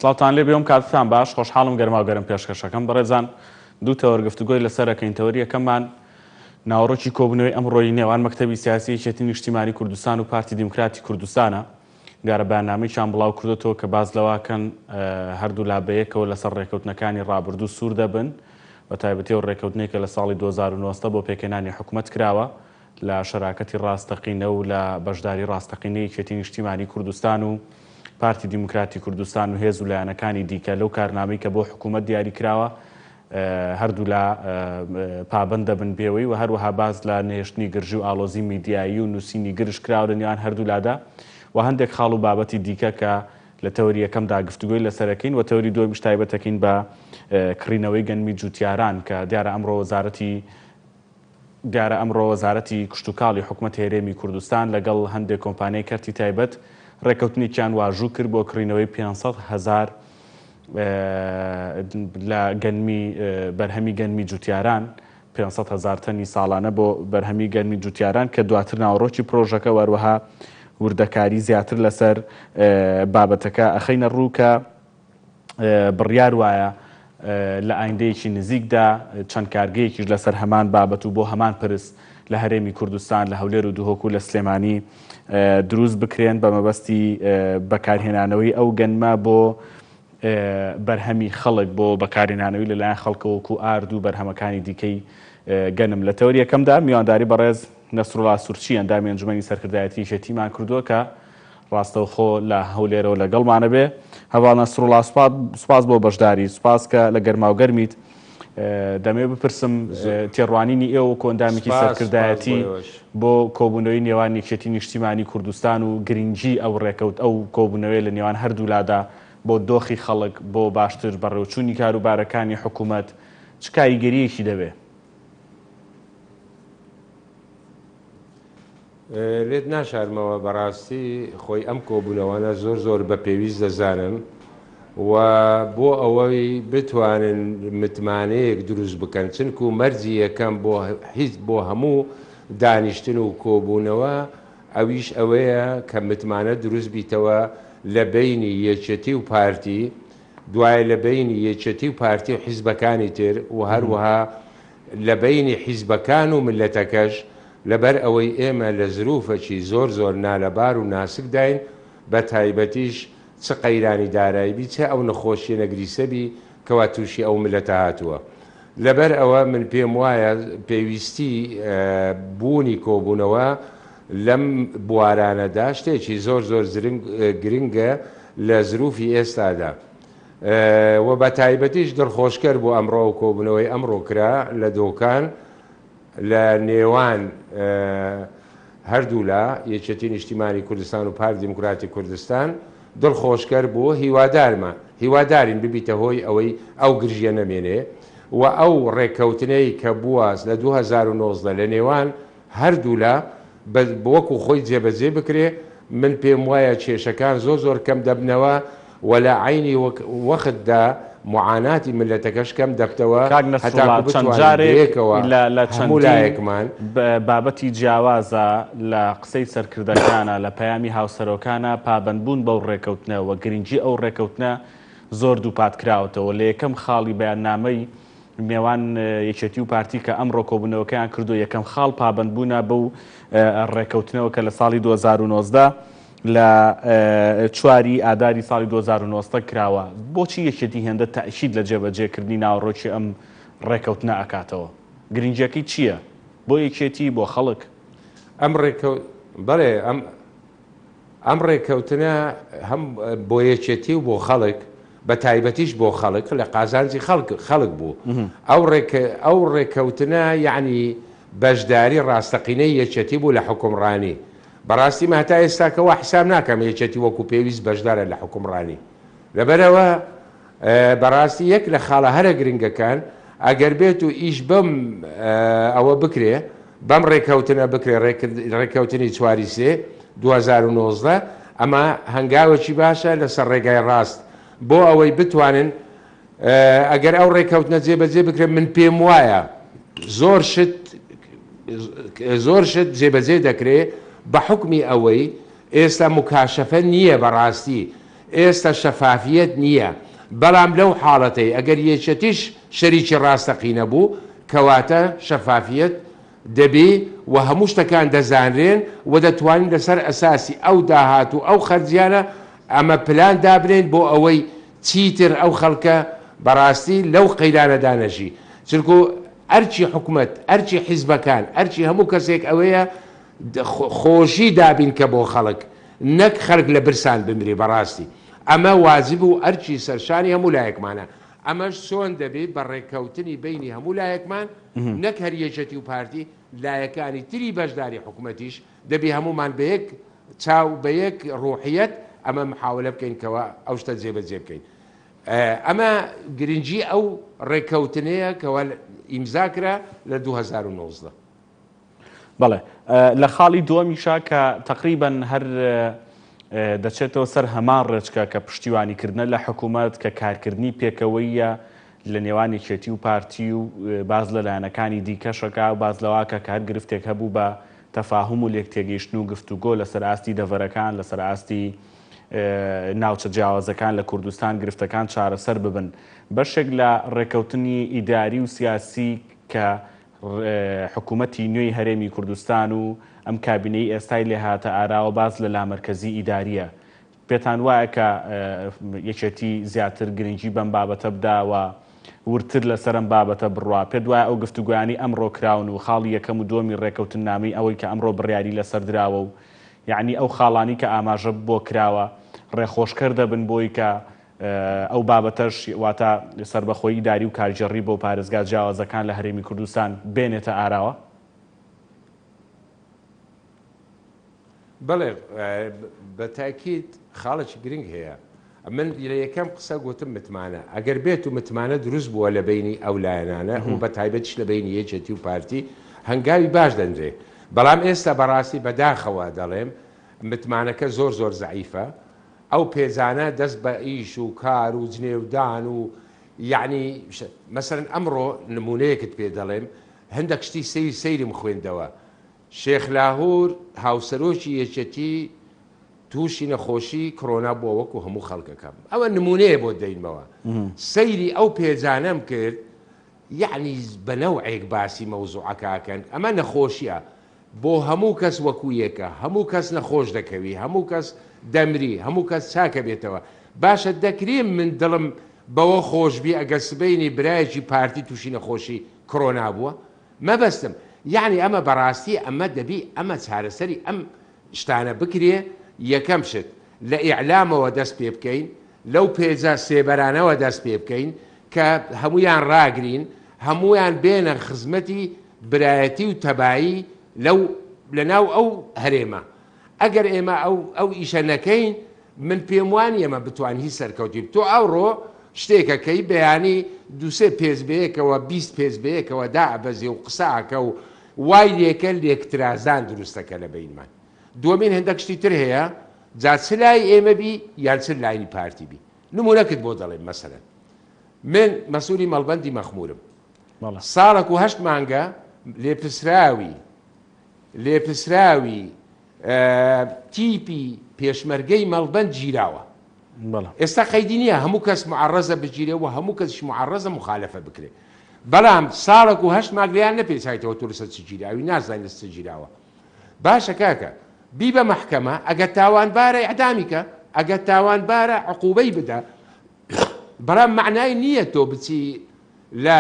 سڵاوتان لێ بێ ئەم کاتتان باش خۆشحاڵم گەرماو گەرم پێشکەشەکەم بەڕێزان دوو تەوەر گفتوگۆی لەسەر ئەکەین تەوەری یەکەممان ناوەڕۆکی کۆبوونەوەی ئەمڕۆی نێوان مەکتەبی سیاسی یەکێتی نیشتیمانی کوردستان و پارتی دیموکراتی کوردستانە دیارە بەیاننامەیەکیان بڵاو کردۆتەوە کە باس لەوە کەن هەردوولا بەیەکەوە لەسەر ڕێکەوتنەکانی ڕابردوو سوور دەبن بە تایبەتی ئەو ڕێکەوتنەی کە لە ساڵی 2019 بۆ پێکهێنانی حکومەت کراوە لە شەراکەتی ڕاستەقینە و لە بەشداری ڕاستەقینەی یەکێتی نیشتیمانی کوردستان و پارتی دیموکراتی کوردستان و هێز و لایەنەکانی دیکە لەو کارنامەی کە بۆ حکوومەت دیاری کراوە هەردوولا پابەند دەبن پێوەی و هەروەها باس لە نەهێشتنی گرژی و ئاڵۆزی میدیایی و نووسینی گرژ کراوە لە نێوان هەردوولادا و هەندێک خاڵ و بابەتی دیکە کە لە تەوەری یەکەمدا گفتوگۆی لەسەرەکەین و تەوەری دووەمیش تایبەتەکەین بە کڕینەوەی گەنمی جووتیاران کە دیارە ئەمڕۆ وەزارەتی دیارە ئەمڕۆ وەزارەتی کشتوکاڵی حکومەتی هەرێمی کوردستان لەگەڵ هەندێک کۆمپانیای کەرتی تایبەت ڕێککەوتنێکیان واژوو کرد بۆ کڕینەوەی 500 هەزار لە گەنمی بەرهەمی گەنمی جوتیاران 500 هەزار تەنی ساڵانە بۆ بەرهەمی گەنمی جوتیاران کە دواتر ناوەڕۆکی پرۆژەکە وەروەها وردەکاری زیاتر لەسەر بابەتەکە ئەخەینە ڕوو کە بڕیار وایە لە ئایندەیەکی نزیکدا چەند کارگەیەکیش لەسەر هەمان بابەت و بۆ هەمان پرس لە هەرێمی کوردستان لە هەولێر و دهۆک و لە سلێمانی دروست بکرێن بە مەبەستی بەکارهێنانەوەی ئەو گەنمە بۆ بەرهەمی خەڵک بۆ بەکارهێنانەوەی لەلایەن خەڵکەوە وەکو ئارد و بەرهەمەکانی دیکەی گەنم. لە تەوەری یەکەمدا میوانداری بەڕێز نەسروڵا سورچی ئەندامی ئەنجومەنی سەرکردایەتی یەکێتیمان کردووە کە ڕاستەوخۆ لە هەولێرەوە لەگەڵمانە بێ. هەڤاڵ نەسروڵا سوپاس بۆ بەشداری، سوپاس کە لە گەرماوگەرمیت. دەمەوێت بپرسم تێڕوانینی ئێوە وەکو ئەندامێکی سەرکردایەتی بۆ کۆبوونەوەی نێوان یەکێتی نیشتیمانی کوردستان و گرنگی ئەو ڕێکەوت ئەو کۆبوونەوەی لە نێوان هەردوولادا بۆ دۆخی خەڵک بۆ باشتر بەڕێوچوونی کاروبارەکانی حکوومەت چ کاریگەرییەکی دەبێ؟ لێت ناشارمەوە بەڕاستی خۆی ئەم کۆبوونەوانە زۆر زۆر بە پێویست دەزانم و بۆ ئەوەی بتوانن متمانەیەک دروست بکەن چونکو مەرجی یەکەم بۆ هیچ بۆ هەموو دانیشتن و کۆبوونەوە ئەویش ئەوەیە کە متمانە دروست بیتەوە لە بەینی یەکێتی و پارتی دوایە لە بەینی یەکێتی و پارتی و حیزبەکانی تر و هەروەها لە بەینی حیزبەکان و مللەتەکەش، لەبەر ئەوەی ئێمە لە زروفەکی زۆر زۆر نالەبار و ناسکداین، بە تایبەتیش چ قەیرانی دارایی بی چ ئەو نەخۆشیە نەگریسە بی کەوا توشی ئەو مللەتە هاتووە. لەبەر ئەوە من پێم وایە پێویستی بوونی کۆبوونەوە لەم بوارانەدا شتێکی زۆر زۆر گرنگە لە زروفی ئێستادا. و بە تایبەتیش دڵخۆشکەر بوو ئەمڕۆ ئەو کۆبوونەوەی ئەمڕۆ کرا لە دۆکان لە نێوان هەردوولا یەکێتی نیشتیمانی کوردستان و پارتی دیموکراتی کوردستان دڵخۆشکەر بوو هیوادارمە هیوادارین ببیتە هۆی ئەوەی ئەو گرژیە نەمێنێ و ئەو ڕێککەوتنەی کە بووە لە 2019 لە نێوان هەردوولا بە وەکو خۆی جێبەجێ بکرێ، من پێم وایە کێشەکان زۆر زۆر کەم دەبنەوە و لە عەینی وەختدا موعاناتی میللەتەکەش کەم دەبتەوە کاک نەسروڵا هەتاکو چەند بتوانین جارێک بەیەکەوە لە لە هەموو چەندین لایەکمان. بابەتی جیاوازە لە قسەی سەرکردەکانە لە پەیامی هاوسەرۆکانە پابەندبوون بەو ڕێکەوتنە و گرنگی ئەو ڕێکەوتنە زۆر دووپات کراوەتەوە لە یەکەم خاڵی بەیاننامەی نێوان یەکێتی و پارتی کە ئەمڕۆ کۆبوونەوەکەیان کردو یەکەم خاڵ پابەندبوونە بەو ڕێکەوتنەوە کە لە ساڵی 2019 لە چواری ئاداری ساڵی 2019 کراوە. بۆچی یەکێتی هێندە تەئکید لە جێبەجێکردنی ناوەڕۆکی ئەم ڕێکەوتنە ئەکاتەوە؟ گرنگیەکەی چییە بۆ یەکێتی، بۆ خەڵک؟ ئەم ڕێکەوت بەڵێ ئەم ئەم ڕێککەوتنە هەم بۆ یەکێتی و بۆ خەڵک، بە تایبەتیش بۆ خەڵک، لە قازانجی خەڵک خەڵک بوو. ئەو ڕێک ئەو ڕێککەوتنە یەعنی بەشداری ڕاستەقینەی یەکێتی بوو لە حوکمڕانی. بەڕاستی من هەتا ئێستاکە وا حیساب ناکەم یەکێتی وەکوو پێویست بەشدارە لە حوکمڕانی. لەبەرئەوە بەڕاستی یەک لە خاڵە هەرە گرنگەکان ئەگەر بێت و ئیش بەم ئەوە بکرێ بەم ڕێککەوتنە بکرێ ڕێککەوتنی چواری سێ 2019 ئەمە هەنگاوێکی باشە لەسەر ڕێگای ڕاست بۆ ئەوەی بتوانن ئەگەر ئەو ڕێککەوتنە جێبەجێ بکرێت من پێم وایە زۆر شت زۆر شت جێبەجێ دەکرێ بە حکمی ئەوەی ئێستا مکاشەفە نییە بەڕاستی. ئێستا شەفافیەت نییە، بەڵام لەو حاڵەتەی ئەگەر یەکێتیش شەریکی ڕاستەقینە بوو، کەواتە شەفافیەت دەبی و هەموو شتەکان دەزانرێن و دەتوانین لەسەر ئەساسی ئەو داهات و ئەو خەرجیانە ئەمە پلان دابنێین بۆ ئەوەی چیتر ئەو خەڵکە بەڕاستی لەو قەیرانەدا نەژی. چونکو ئەرکی حکومەت، ئەرکی حیزبەکان، ئەرکی هەموو کەسێک ئەوەیە خۆشی دابین کە بۆ خەڵک نەک خەرک لە برسان بمری بەڕاستی ئەمە واجب و ئەرکی سەرشانی هەموو لایەکمانە ئەمەش چۆن دەبی بە ڕێککەوتنی بەینی هەموو لایەکمان نەک هەر یەکێتی و پارتی لایەکانی تری بەشداری حکومەتیش دەبی هەموومان بە یەک چاو بە یەک ڕوحیەت ئەمە محاولە بکەین کەوا ئەو شتە جێبەجێ بکەین ئەمە گرنگی ئەو ڕێککەوتنەیە کەوا ئیمزا کرا لە 2019. بەڵێ لە خاڵی دووەمیشا کە تەقریبەن هەر دەچێتەوە سەر هەمان ڕێچکە کە پشتیوانی کردنە لە حکوومەت کە کارکردنی پێکەوەیە لە نێوان یەکێتی و پارتی و باز لە لایەنەکانی دیکەشەکە و باز لەواکە کە هەر گرفتێک هەبوو بە تەفاهم و لێک تێگەیشتن و گفتوگۆ لەسەر ئاستی دەڤەرەکان لەسەر ئاستی ناوچە جیاوازەکان لە کوردستان گرفتەکان چارەسەر ببن بەشێک لە ڕێکەوتنی ئیداری و سیاسی کە حکوومەتی نوێی هەرێمی کوردستان و ئەم کابینەی ئێستای لێ هاتە ئاراوە باس لە لامەرکەزی ئیدارییە. پێتان وایە کە یەکێتی زیاتر گرنگی بەم بابەتە بدا و وردتر لەسەر ئەم بابەتە بڕوا؟ پێت وایە ئەو گفتوگۆیانەی ئەمڕۆ کراون و خاڵی یەکەم و دووەمی ڕێکەوتننامەی ئەوەی کە ئەمڕۆ بڕیاری لەسەر دراوە و یەعنی ئەو خاڵانی کە ئاماژە بۆ کراوە ڕێخۆشکەر دەبن بۆی کە ئەو بابەتەش واتە سەربەخۆیی ئیداری و کارگێڕی بۆ پارێزگا جیاوازەکان لە هەرێمی کوردستان بێنێتە ئاراوە؟ بەڵێ بە تاکید خاڵێکی گرنگ هەیە. من لە یەکەم قسە گوتم متمانە. ئەگەر بێت و متمانە دروست بووە لە بەینی ئەو لایەنانە و بە تایبەتیش لە بەینی یەکێتی و پارتی هەنگاوی باش دەنرێ. بەڵام ئێستا بەڕاستی بەداخەوە دەڵێم متمانەکە زۆر زۆر زەعیفە. ئەو پێجانە دەست بە ئیش و کار و جنێودان و یەعنی مەسەلەن ئەمڕۆ نمونەیەکت پێ دەڵێم هەندەک شتی سەیر سەیرم خوێندەوە شێخ لاهور هاوسەرۆکی یەکێتی تووشی نەخۆشی کڕۆنا بووە وەکو هەموو خەڵکەکە ئەوە نمونەیە بۆ دەینمەوە سەیری ئەو پێجانەم کرد یەعنی بە نەوعێک باسی مەوزوعەکە ئەکەن ئەمە نەخۆشیە بۆ هەموو کەس وەکو یەکە هەموو کەس نەخۆش دەکەوی هەموو کەس دەمری هەموو کەس چاکەبێتەوە باشە دەکرێ من دڵم بەوە خۆشبی ئەگەر سبەینی برایەکی پارتی توشی نەخۆشی کڕۆنا بووە مەبەستم یەعنی ئەمە بەڕاستی ئەمە دەبی ئەمە چارەسەری ئەم شتانە بکرێ یەکەم شت لە ئیعلامەوە دەست پێ بکەین لەو پێجە سێبەرانەوە دەست پێ بکەین کە هەموویان ڕاگرین هەموویان بێنە خزمەتی برایەتی و تەبایی لەو لەناو ئەو هەرێمە ئەگەر ئێمە ئەو ئەو ئیشە نەکەین من پێم وانیە مە بتوان هیچ سەرکەوتی تۆ ئەوڕۆ شتێکە کەی بەیانی دوسێ پێج بەیەکەوە 20 پێج بەیەکەوە دائەبەزێ و قسە ئەکە و وای لێکە لێکترازان دروستەکە لە بەینمان دووەمین هەندەک شتی تر هەیە جا چ لای ئێمە بی یان چ لاینی پارتی بی نمونەکت بۆ دەڵێم مەسەلەن من مەسولی مەڵبەندی مەخمورم ساڵک و هەشت مانگە لێپرسراوی لێپرسراوی تیپی پێشمەرگەی مەڵبەند گیراوە ئێستا قەیدی نییە هەموو کەس معڕزە بگیرێ و هەموو کەسیش معڕزە مخالفە بکرێ بەڵام ساڵک و هەشت مانگ لێیان نەپێچایتەوە تۆ لەسەر چ گیراوی نازانین لەسەر چ گیراوە باشە کاکە بیبە مەحکەمە ئەگەر تاوانبارە ئیعدامی کە ئەگەر تاوانبارە عقوبەی بدە بەڵام معنای نییە تۆ بچی لە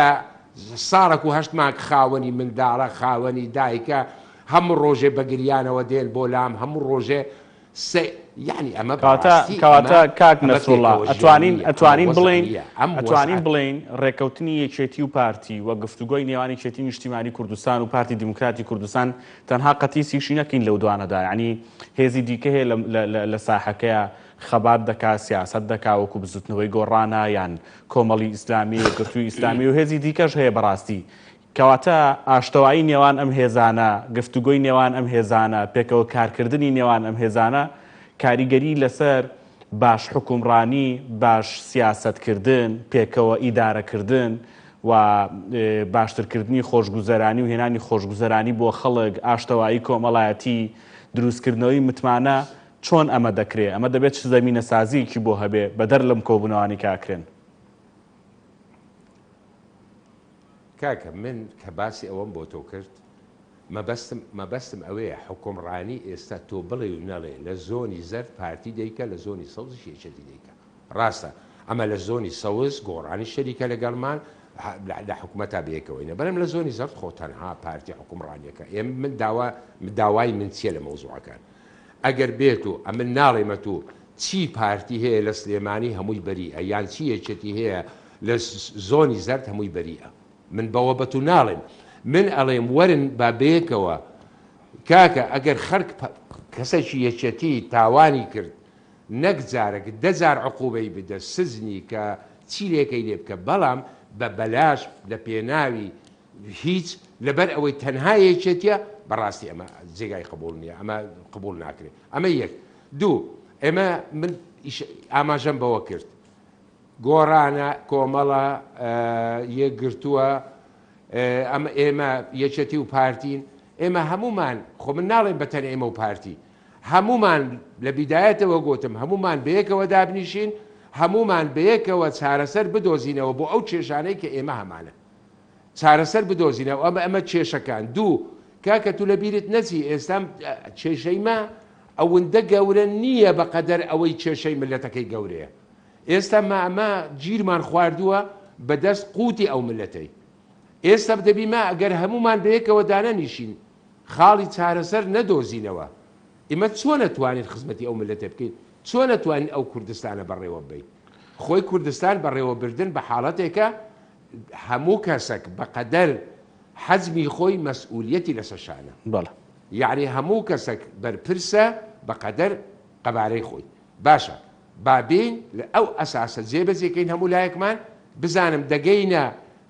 ساڵک و هەشت مانگ خاوەنی منداڵە خاوەنی دایکە هەموو ڕۆژێ بە گریانەوە دێن بۆ لام هەموو ڕۆژێ سە یعنی ئەمە کەواتە بەڕاستی کەواتە ئەمە کاک ئەمە نەسروڵا پێکەوە ژیان ئەتوانین نییە ئەمە ئەتوانین وەزع بڵێین نییە ئەم ئەتوانین وەزعە بڵێین ڕێکەوتنی یەکێتی و پارتی و گفتوگۆی نێوان یەکێتی نیشتیمانی کوردستان و پارتی دیموکراتی کوردستان تەنها قەتیسیشی نەکەین لەو دوانەدا یانی هێزی دیکە هەیە لە لە لە لە ساحەکەیا خەبات دەکا سیاسەت دەکا وەکو بزوتنەوەی گۆڕانە یان کۆمەڵی ئیسلامی یەکگرتووی ئیسلامی و هێزی دیکەش هەیە بەڕاستی کەواتە ئاشتەوایی نێوان ئەم هێزانە، گفتوگۆی نێوان ئەم هێزانە، پێکەوە کارکردنی نێوان ئەم هێزانە کاریگەری لەسەر باش حوکمڕانی، باش سیاسەتکردن، پێکەوە ئیدارەکردن و باشترکردنی خۆشگوزەرانی و هێنانی خۆشگوزەرانی بۆ خەڵک، ئاشتەوایی کۆمەڵایەتی، دروستکردنەوەی متمانە. چۆن ئەمە دەکرێ؟ ئەمە دەبێت چ زەمینەسازییەکی بۆ هەبێ بەدەر لەم کۆبوونەوانەی کە ئەکرێن؟ کاکە من کە باسی ئەوەم بۆ تۆ کرد مەبەستم مەبەستم ئەوەیە حوکمڕانی ئێستا تۆ بڵێی و نەڵێ لە زۆنی زەرد پارتی دەیکا لە زۆنی سەوزیش یەکێتی دەیکا ڕاستە ئەمە لە زۆنی سەوز گۆڕانی شەریکە لەگەڵمان لە حکومەتا بەیەکەوەینە بەرم لە زۆنی زەرد خۆ تەنها پارتی حکومڕانیەکە ئێم من داوا داوای من چیە لە مەوزوعەکان ئەگەر بێت و ئەمن ناڵێمە تو چی پارتی هەیە لە سلێمانی هەمووی بەریئە یان چی یەکێتی هەیە لە زۆنی زەرد هەمووی بەریئە من بەوە بە تو ناڵێم من ئەڵێم وەرن با بەیەکەوە کاکە ئەگەر خەرک کەسێکی یەکێتی تاوانی کرد نەک جارەک دە جار عقوبەی بدە سجنی کە چی لێکەی لێ بکە بەڵام بە بەلاش لە پێناوی هیچ لەبەر ئەوەی تەنها یەکێتیە بەڕاستی ئەمە جێگای قبوڵ نییە ئەمە قبوڵ ناکرێت ئەمە یەک دوو ئێمە من ئاماژەم بەوە کرد گۆڕانە کۆمەڵە یەکگرتووە ئەمە ئێمە یەکێتی و پارتین ئێمە هەمومان خۆ من ناڵێم بەتەن ئێمە و پارتی هەمومان لە بیدایەتەوە گوتم هەمومان بەیەکەوە دابنیشین هەمومان بەیەکەوە چارەسەر بدۆزینەوە بۆ ئەو کێشانەی کە ئێمە هەمانە چارەسەر بدۆزینەوە ئەمە ئەمە کێشەکان دوو کاکە تو لە بیرت نەچی ئێستا کێشەی مە ئەوەندە گەورە نییە بەقەدەر ئەوەی کێشەی ملەتەکەی گەورەیە ئێستا ما ئەمە گیرمان خواردووە بەدەست قوتی ئەو ملەتەی ئێستا دەبی ما ئەگەر هەمومان بەیەکەوە دانەنیشین خاڵی چارەسەر نەدۆزینەوە ئیمە چۆن ئەتوانین خزمەتی ئەو ملەتە بکەین چۆن ئەتوانین ئەو کوردستانە بەڕێوە ببەین خۆی کوردستان بەڕێوەبردن بە حاڵەتێکە هەموو کەسەک بەقەدەر حەجمی خۆی مەسئولیەتی لەسەر شانە. بەڵێ. یەعنی هەموو کەسەک بەرپرسە بەقەدەر قەبارەی خۆی. باشە با بێین لە ئەو ئەساسە جێبەجێ کەین هەموو لایەکمان بزانم دەگەینە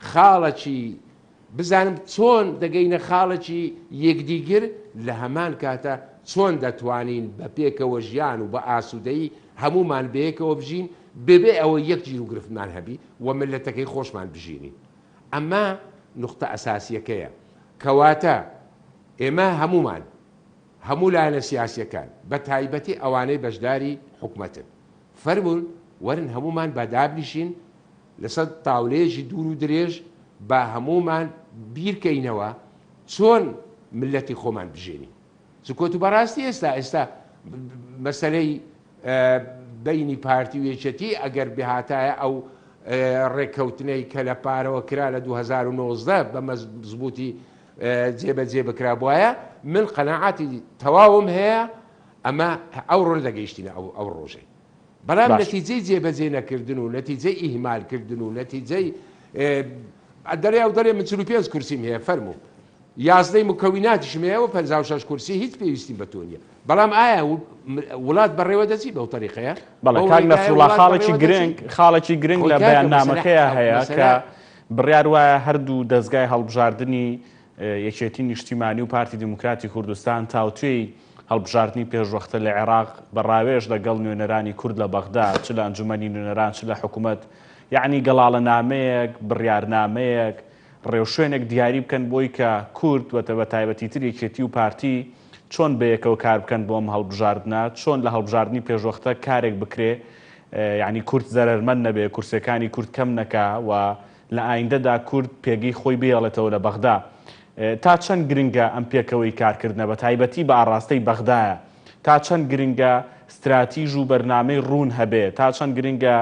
خاڵەکی بزانم چۆن دەگەینە خاڵێکی یەکدیگر لە هەمان کاتە چۆن دەتوانین بە پێکەوە ژیان و بە ئاسوودەیی هەموومان بەیەکەوە بژین بەبێ ئەوەی یەک گیروگرفتمان هەبی و مللەتەکەی خۆشمان بژینین ئەمە نوختە ئەساسیەکەیە کەواتە ئێمە هەموومان هەموو لایەنە سیاسیەکان بە تایبەتی ئەوانەی بەشداری حکومەتن فەرموون وەرن هەموومان با دابنیشین لەسەر تاولەیەکی دوور و درێژ با هەموومان بیرکەینەوە چۆن مللەتی خۆمان بژێنین چونکە تو بەڕاستی ئێستا ئێستا مەسەلەی بینی پارتی و یەکێتی ئەگەر بهاتایە ئەو ڕێککەوتنەی کە لە پارەوە کرا لە 2019 بە مەزبوطی جێبەجێ بکرابایە من قەناعاتی تەواوم هەیە ئەمە ئەو ڕۆ دەگەیشتینە ئەو ئەو ڕۆژەی بەڵام نەتیجەی جێبەجێ نەکردن و نەتیجەی ئیهمالکردن و نەتیجەی دەڵێ ئەو دەڵێ من 45 کورسیم هەیە فەرموو یازدەی مکەویناتیشم هەیە و 56 کورسی هیچ پێویستیم بە تۆ نییە بەڵام ئایا وڵات بەڕێوە دەچی بەو تەریقەیە بەڵێ کاک نەسروڵا خاڵێکی گرنگ خاڵێکی گرنگ لە بەیاننامەکەیە هەیە کە بڕیار وایە هەردوو دەزگای هەڵبژاردنی یەکێتی نیشتیمانی و پارتی دیموکراتی کوردستان تاوتوێی هەڵبژاردنی پێشوەختە لە عێراق بە ڕاوێژ لەگەڵ نوێنەرانی کورد لە بەغدا چ لە ئەنجومەنی نوێنەران چ لە حکومەت یەعنی گەڵاڵەنامەیەک بڕیارنامەیەک ڕێوشوێنێک دیاری بکەن بۆی کە کورد و بە تایبەتیتر یەکێتی و پارتی چۆن بەیەکەوە کار بکەن بۆ ئەم هەڵبژاردنە، چۆن لە هەڵبژاردنی پێشوەختە کارێک بکرێ یانی کورد زەرەرمەند نەبێ، کورسیەکانی کورد کەم نەکا و لە ئایندەدا کورد پێگەی خۆی بهێڵێتەوە لە بەغدا. تا چەند گرنگە ئەم پێکەوەی کارکردنە بە تایبەتی بە ئاڕاستەی بەغدایە؟ تا چەند گرنگە ستراتیژ و بەرنامەی ڕوون هەبێ؟ تا چەند گرنگە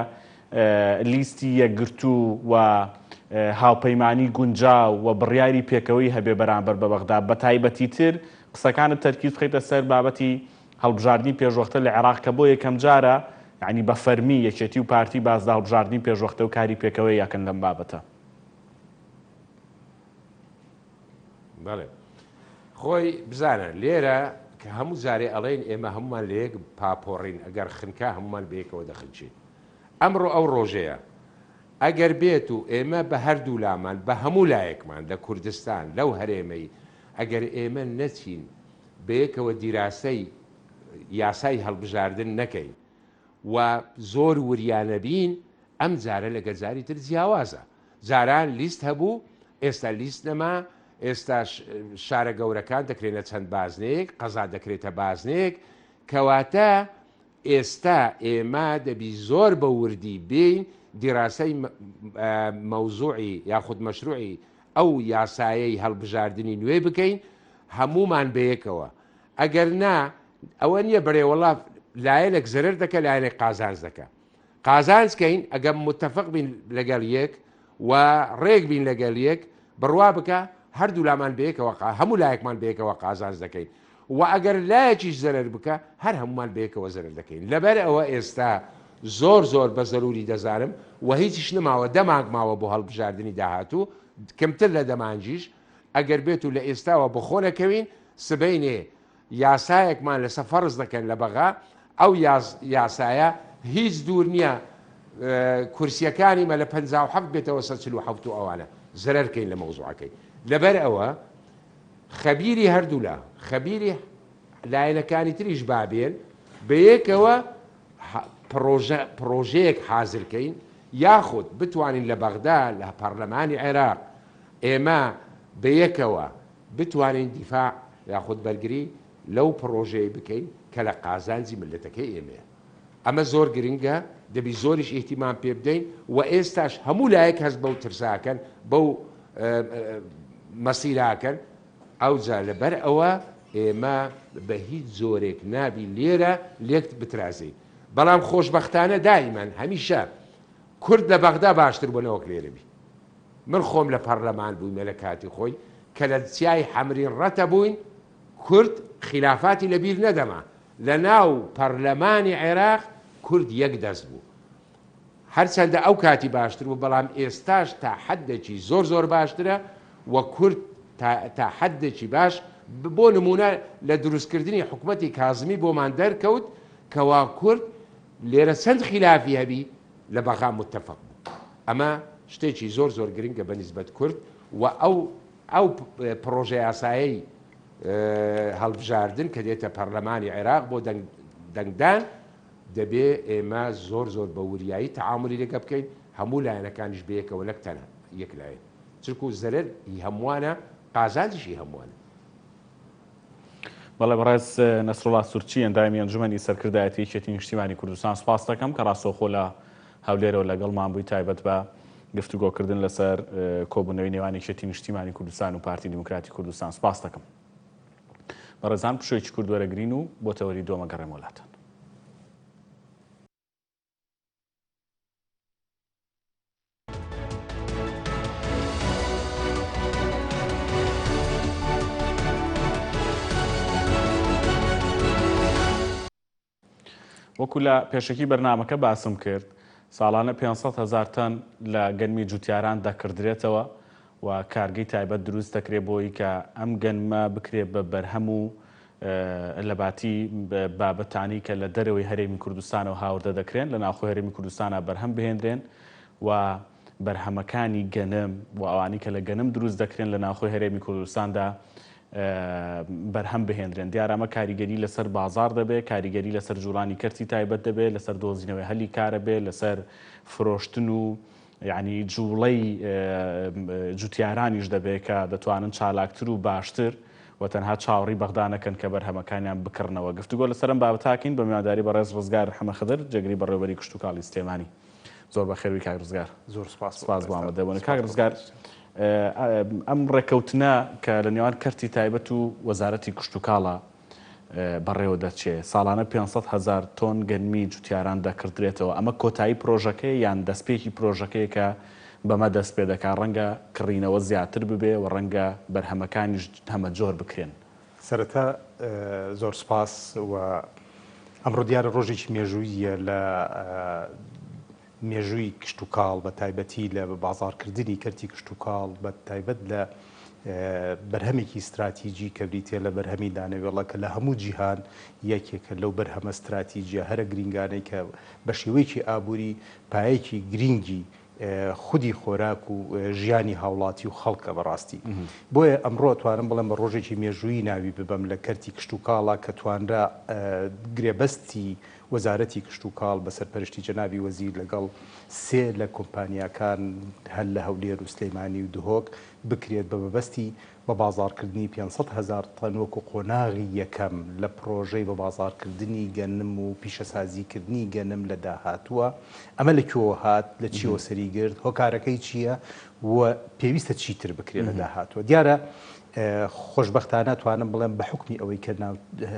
لیستی یەکگرتوو و هاوپەیمانی گونجاو و بڕیاری پێکەوەی هەبێ بەرامبەر بە بەغدا، بەتایبەتیتر قسەکانت تەرکیز بخەیتە سەر بابەتی هەڵبژاردنی پێشوەختە لە عێراق کە بۆ یەکەمجارە یانی بە فەرمی یەکێتی و پارتی باس لە هەڵبژاردنی پێشوەختە و کاری پێکەوەی ئەکەن لەم بابەتە. بەڵێ خۆی بزانە لێرە کە هەموو جارێ ئەڵێن ئێمە هەمومان لە یەک پاپۆڕین ئەگەر خنکا هەمومان بەیەکەوە دەخنچین ئەمڕۆ ئەو ڕۆژەیە ئەگەر بێت و ئێمە بە هەردوو لامان بە هەموو لایەکمان لە کوردستان لەو هەرێمەی ئەگەر ئێمە نەچین بەیەکەوە دیراسەی یاسای هەڵبژاردن نەکەین و زۆر وریا نەبین ئەم جارە لەگەر جاری تر جیاوازە جاران لیست هەبوو ئێستا لیست نەما ئێستا شارە گەورەکان دەکرێنە چەند بازنەیەک قەزا دەکرێتە بازنەیەک. کەواتە ئێستا ئێمە دەبی زۆر بە وردی بێین دیراسەی مەوزوعی یاخود مەشروعی ئەو یاسایەی هەڵبژاردنی نوێ بکەین هەموومان بەیەکەوە ئەگەر نا ئەوە نییە بەرێ وەڵا لایەنێک زەرەر دەکە لایەنێک قازانج دەکە قازانج کەین ئەگەر متفق بین لەگەڵ یەک و ڕێک بین لەگەڵ یەک بڕوا بکە هەردوو لامان بەیەکەوە هەموو لایەکمان بەیەکەوە قازانج دەکەین و ئەگەر لایەکیش زەرەر بکە هەر هەمومان بەیەکەوە زەرەر دەکەین لەبەر ئەوە ئێستا زۆر زۆر بە زەروری دەزانم و هیچیش نەماوە دەمانگ ماوە بۆ هەڵبژاردنی داهاتوو کەمتر لە دەمانجیش ئەگەر بێت و لە ئێستاوە بەخۆ نەکەوین سبەینێ یاسایەکمان لەسە فەرز دەکەن لە بەغا ئەو یاسایە هیچ دوور نییە کورسیەکانی مە لە 57 بێتەوە سە 47 و ئەوانە زەرەر کەین لە مەوزوعەکەی لەبەر ئەوە خەبیری هەردوولا خەبیری لایەنەکانی تریش بابێن بەیەکەوە پڕۆژە پڕۆژەیەک حازرکەین یاخود بتوانین لە بەغدا لە پەرلەمانی عێراق ئێمە بەیەکەوە بتوانین دیفاع یاخود بەرگری لەو پڕۆژەیە بکەین کە لە قازانجی میللەتەکەی ئێمەیە. ئەمە زۆر گرنگە، دەبی زۆریش ئیهتیمام پێ بدەین و ئێستاش هەموو لایەک هەست بەو ترسە ئەکەن، بەو مەسیرە ئەکەن، ئەوجا لەبەر ئەوە ئێمە بە هیچ جۆرێک نابی لێرە لێک بترازێین. بەڵام خۆشبەختانە دائیمەن هەمیشە کورد لە بەغدا باشتر بووە نەوەک لێرە بی. من خۆم لە پەڕلەمان بوویمە لە کاتی خۆی کە لە چیای حەمرین ڕەتە بووین کورد خیلافاتی لە بیر نەدەما لە ناو پەڕلەمانی عێراق کورد یەک دەست بوو هەرچەندە ئەو کاتی باشتر بوو بەڵام ئێستاش تا حەدێکی زۆر زۆر باشترە و کورد تا حەدێکی باش بۆ نمونە لە دروستکردنی حکومەتی کازمی بۆمان دەرکەوت کەوا کورد لێرە چەند خیلافی هەبی لە بەغا متەفق بوو ئەمە شتێکی زۆر زۆر گرنگە بە نیسبەت کورد و ئەو ئەو پڕۆژە یاسایەی هەڵبژاردن کە دێتە پەرلەمانی عێراق بۆ دەنگدان دەبێ ئێمە زۆر زۆر بە وریایی تەعامولی لەگە بکەین هەموو لایەنەکانیش بەیەکەوە نەک تەنها یەک لایەن چونکو زەرەر هی هەمووانە قازانجیش هی هەمووانە. بەڵێ بەڕێز نەسروڵا سورچی ئەندامی ئەنجومەنی سەرکردایەتی یەکێتی نیشتیمانی کوردستان سوپاس دەکەم کە ڕاستەوخۆ لە هەولێرەوە لەگەڵمان بووی تایبەت بە گفتوگۆکردن لەسەر کۆبوونەوەی نێوان یەکێتی نیشتیمانی کوردستان و پارتی دیموکراتی کوردستان سوپاس دەکەم. بەڕێزان پشوویەکی کورت وەرەگرین و بۆ تەوەری دووەم ئەگەڕێمەوە لاتان. وەکو لە پێشەکی بەرنامەکە باسم کرد، ساڵانە 500 هەزار تەن لە گەنمی جوتیاران دەکڕدرێتەوە و کارگەی تایبەت دروست دەکرێت بۆی کە ئەم گەنمە بکرێت بە بەرهەم و لەباتی بابەتانی کە لە دەرەوەی هەرێمی کوردستانەوە هاوردە دەکرێن لە ناوخۆی هەرێمی کوردستانا بەرهەم بهێنرێن و بەرهەمەکانی گەنم و ئەوانی کە لە گەنم دروست دەکرێن لە ناوخۆی هەرێمی کوردستاندا بەرهەم بهێنرێن دیارە ئەمە کاریگەری لەسەر بازار دەبێت کاریگەری لەسەر جوڵانی کەرتی تایبەت دەبێت لەسەر دۆزینەوەی هەلی کارە بێت لەسەر فرۆشتن و یعنی جوڵەی جوتیارانیش دەبێت کە دەتوانن چالاکتر و باشتر و تەنها چاوەڕی بەغدا نەکەن کە بەرهەمەکانیان بکڕنەوە. گفتوگۆ لەسەر ئەم بابەتە ئەکەین بە میوانداری بەڕێز ڕزگار حەمەخدر، جێگری بەڕێوەبەری کشتوکاڵی سلێمانی. زۆر بەخێربێی کاک ڕزگار. زۆر سوپاس بۆ سوپاس بۆ ئامادەبوونت. کاک ڕزگار، ئەم ڕێککەوتنە کە لە نێوان کەرتی تایبەت و وەزارەتی کشتوکاڵە بەڕێوە دەچێ، ساڵانە 500 هەزار تۆن گەنمی جوتیاران دەکڕدرێتەوە، ئەمە کۆتایی پرۆژەکەیە یان دەستپێکی پرۆژەکەیە کە بەمە دەست پێ دەکا، ڕەنگە کڕینەوە زیاتر ببێ و ڕەنگە بەرهەمەکانیش هەمەجۆر بکرێن. سەرەتا زۆر سوپاس و ئەمڕۆ دیارە ڕۆژێکی مێژووییە لە مێژووی کشتوکاڵ بە تایبەتی لە بازاڕکردنی کەرتی کشتوکاڵ بە تایبەت لە بەرهەمێکی ستراتیجی کە بریتیە لە بەرهەمی دانەوێڵە کە لە هەموو جیهان یەکێکە لەو بەرهەمە ستراتیجیە هەرە گرینگانەی کە بە شێوەیەکی ئابووری پایەکی گرینگی خودی خۆراک و ژیانی هاوڵاتی و خەڵکە بەڕاستی. بۆیە ئەمڕۆ ئەتوانم بڵێم بە ڕۆژێکی مێژوویی ناوی ببەم لە کەرتی کشتوکاڵا کە توانرا گرێبەستی وەزارەتی کشتوکاڵ بە سەرپەرشتی جەنابی وەزیر لەگەڵ سێ لە کۆمپانیاکان هەر لە هەولێر و سلێمانی و دهۆک بکرێت بە مەبەستی. بە بازاڕکردنی 500 هەزار تەن وەکو قۆناغی یەکەم لە پرۆژەی بە بازاڕکردنی گەنم و پیشەسازیکردنی گەنم لە داهاتووە، ئەمە لە کوێوە هات، لە چیەوە سەری گرت، هۆکارەکەی چییە و پێویستە چیتر بکرێت لە داهاتووە؟ دیارە خۆشبەختانە توانم بڵێم بە حوکمی ئەوەی کە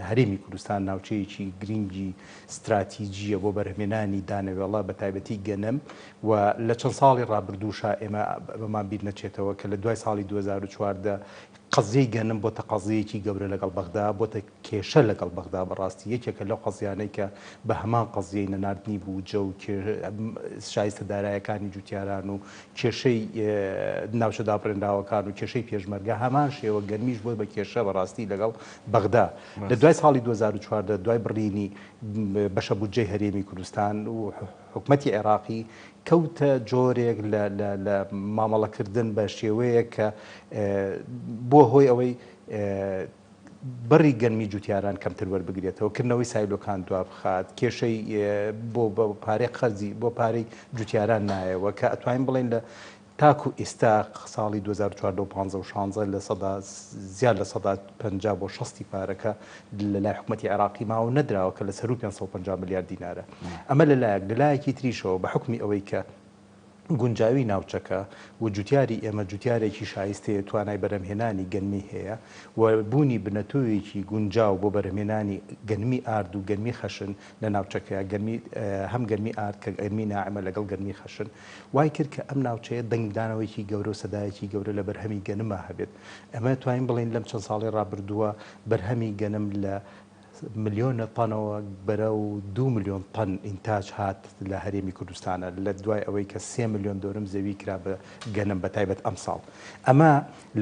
هەرێمی کوردستان ناوچەیەکی گرنگی ستراتیجییە بۆ بەرهەمێنانی دانەوێڵە بە تایبەتی گەنم و لە چەند ساڵی ڕابردووشا ئێمە ئەمەمان بیر نەچێتەوە کە لە دوای ساڵی 2014 قەزیەی گەنم بۆتە قەزیەیەکی گەورە لەگەڵ بەغدا، بۆتە کێشە لەگەڵ بەغدا بەڕاستی یەکێکە لەو قەزیانەی کە بە هەمان قەزیەی نەناردنی بوجە و شایستە دارایەکانی جوتیاران و کێشەی ناوچە دابڕێنراوەکان و کێشەی پێشمەرگە هەمان شێوە گەنمیش بۆ بە کێشە بەڕاستی لەگەڵ بەغدا لە دوای ساڵی 2014 دوای بڕینی بەشە بودجەی هەرێمی کوردستان و حکومەتی عێراقی کەوتە جۆرێک لە لە مامەڵەکردن بە شێوەیەک کە بووە هۆی ئەوەی بڕی گەنمی جوتیاران کەمتر وەربگرێتەوە، کردنەوەی سایلۆکان دوابخات، کێشەی بۆ پارەی قەرزی بۆ پارەی جوتیاران نایەوە کە ئەتوانین بڵێین لە تاکو ئیستا ساڵی 2014 و 15 و 16 لە سەدا زیاد لە سەدا 50 بۆ 60 پارەکە لە لای حکومەتی عێراقی ماوە و نەدراوە کە لە سەروو 550 ملیار دینارە. ئەمە لە لایەک، لە لایەکی تریشەوە بە حوکمی ئەوەی کە گونجاوی ناوچەکە و جوتیاری ئێمە جوتیارێکی شایستەیە توانای بەرهەمهێنانی گەنمی هەیە و بوونی بنەتۆیەکی گونجاو بۆ بەرهەمهێنانی گەنمی ئارد و گەنمی خەشن لە ناوچەکەیا گەنمی هەم گەنمی ئارد کە گەنمی ناعمە لەگەڵ گەنمی خەشن وای کرد کە ئەم ناوچەیە دەنگدانەوەیەکی گەورە و سەدایەکی گەورە لە بەرهەمی گەنما هەبێت ئەمە توانین بڵێین لەم چەند ساڵەی ڕابردووە بەرهەمی گەنم لە ملیۆنە تەنەوە بەرەو دوو ملیۆن تەن ئینتاج هات لە هەرێمی کوردستانە لە دوای ئەوەی کە سێ ملیۆن دۆنم زەوی کرا بە گەنم بە تایبەت ئەمساڵ ئەمە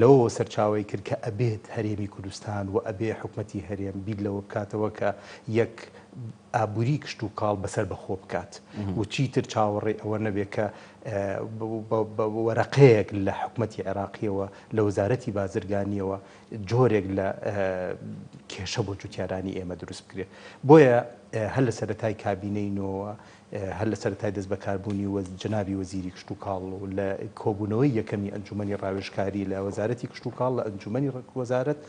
لەوەوە سەرچاوەی کرد کە ئەبێت هەرێمی کوردستان و ئەبێ حکومەتی هەرێم بیر لەوە بکاتەوە کە یەک ئابووری کشتوکاڵ بەسەر بەخۆ بکات و چیتر چاوەڕێی ئەوە نەبێت کە بە وەرەقەیەک لە حکومەتی عێراقیەوە لە وەزارەتی بازرگانیەوە جۆرێک لە کێشە بۆ جوتیارانی ئێمە دروست بکرێت. بۆیە هەر لە سەرەتای کابینەی نۆوە، هەر لە سەرەتای دەستبەکاربوونی جەنابی وەزیری کشتوکاڵ و لە کۆبوونەوەی یەکەمی ئەنجومەنی ڕاوێژکاری لە وەزارەتی کشتوکاڵ لە ئەنجومەنی وەزارەت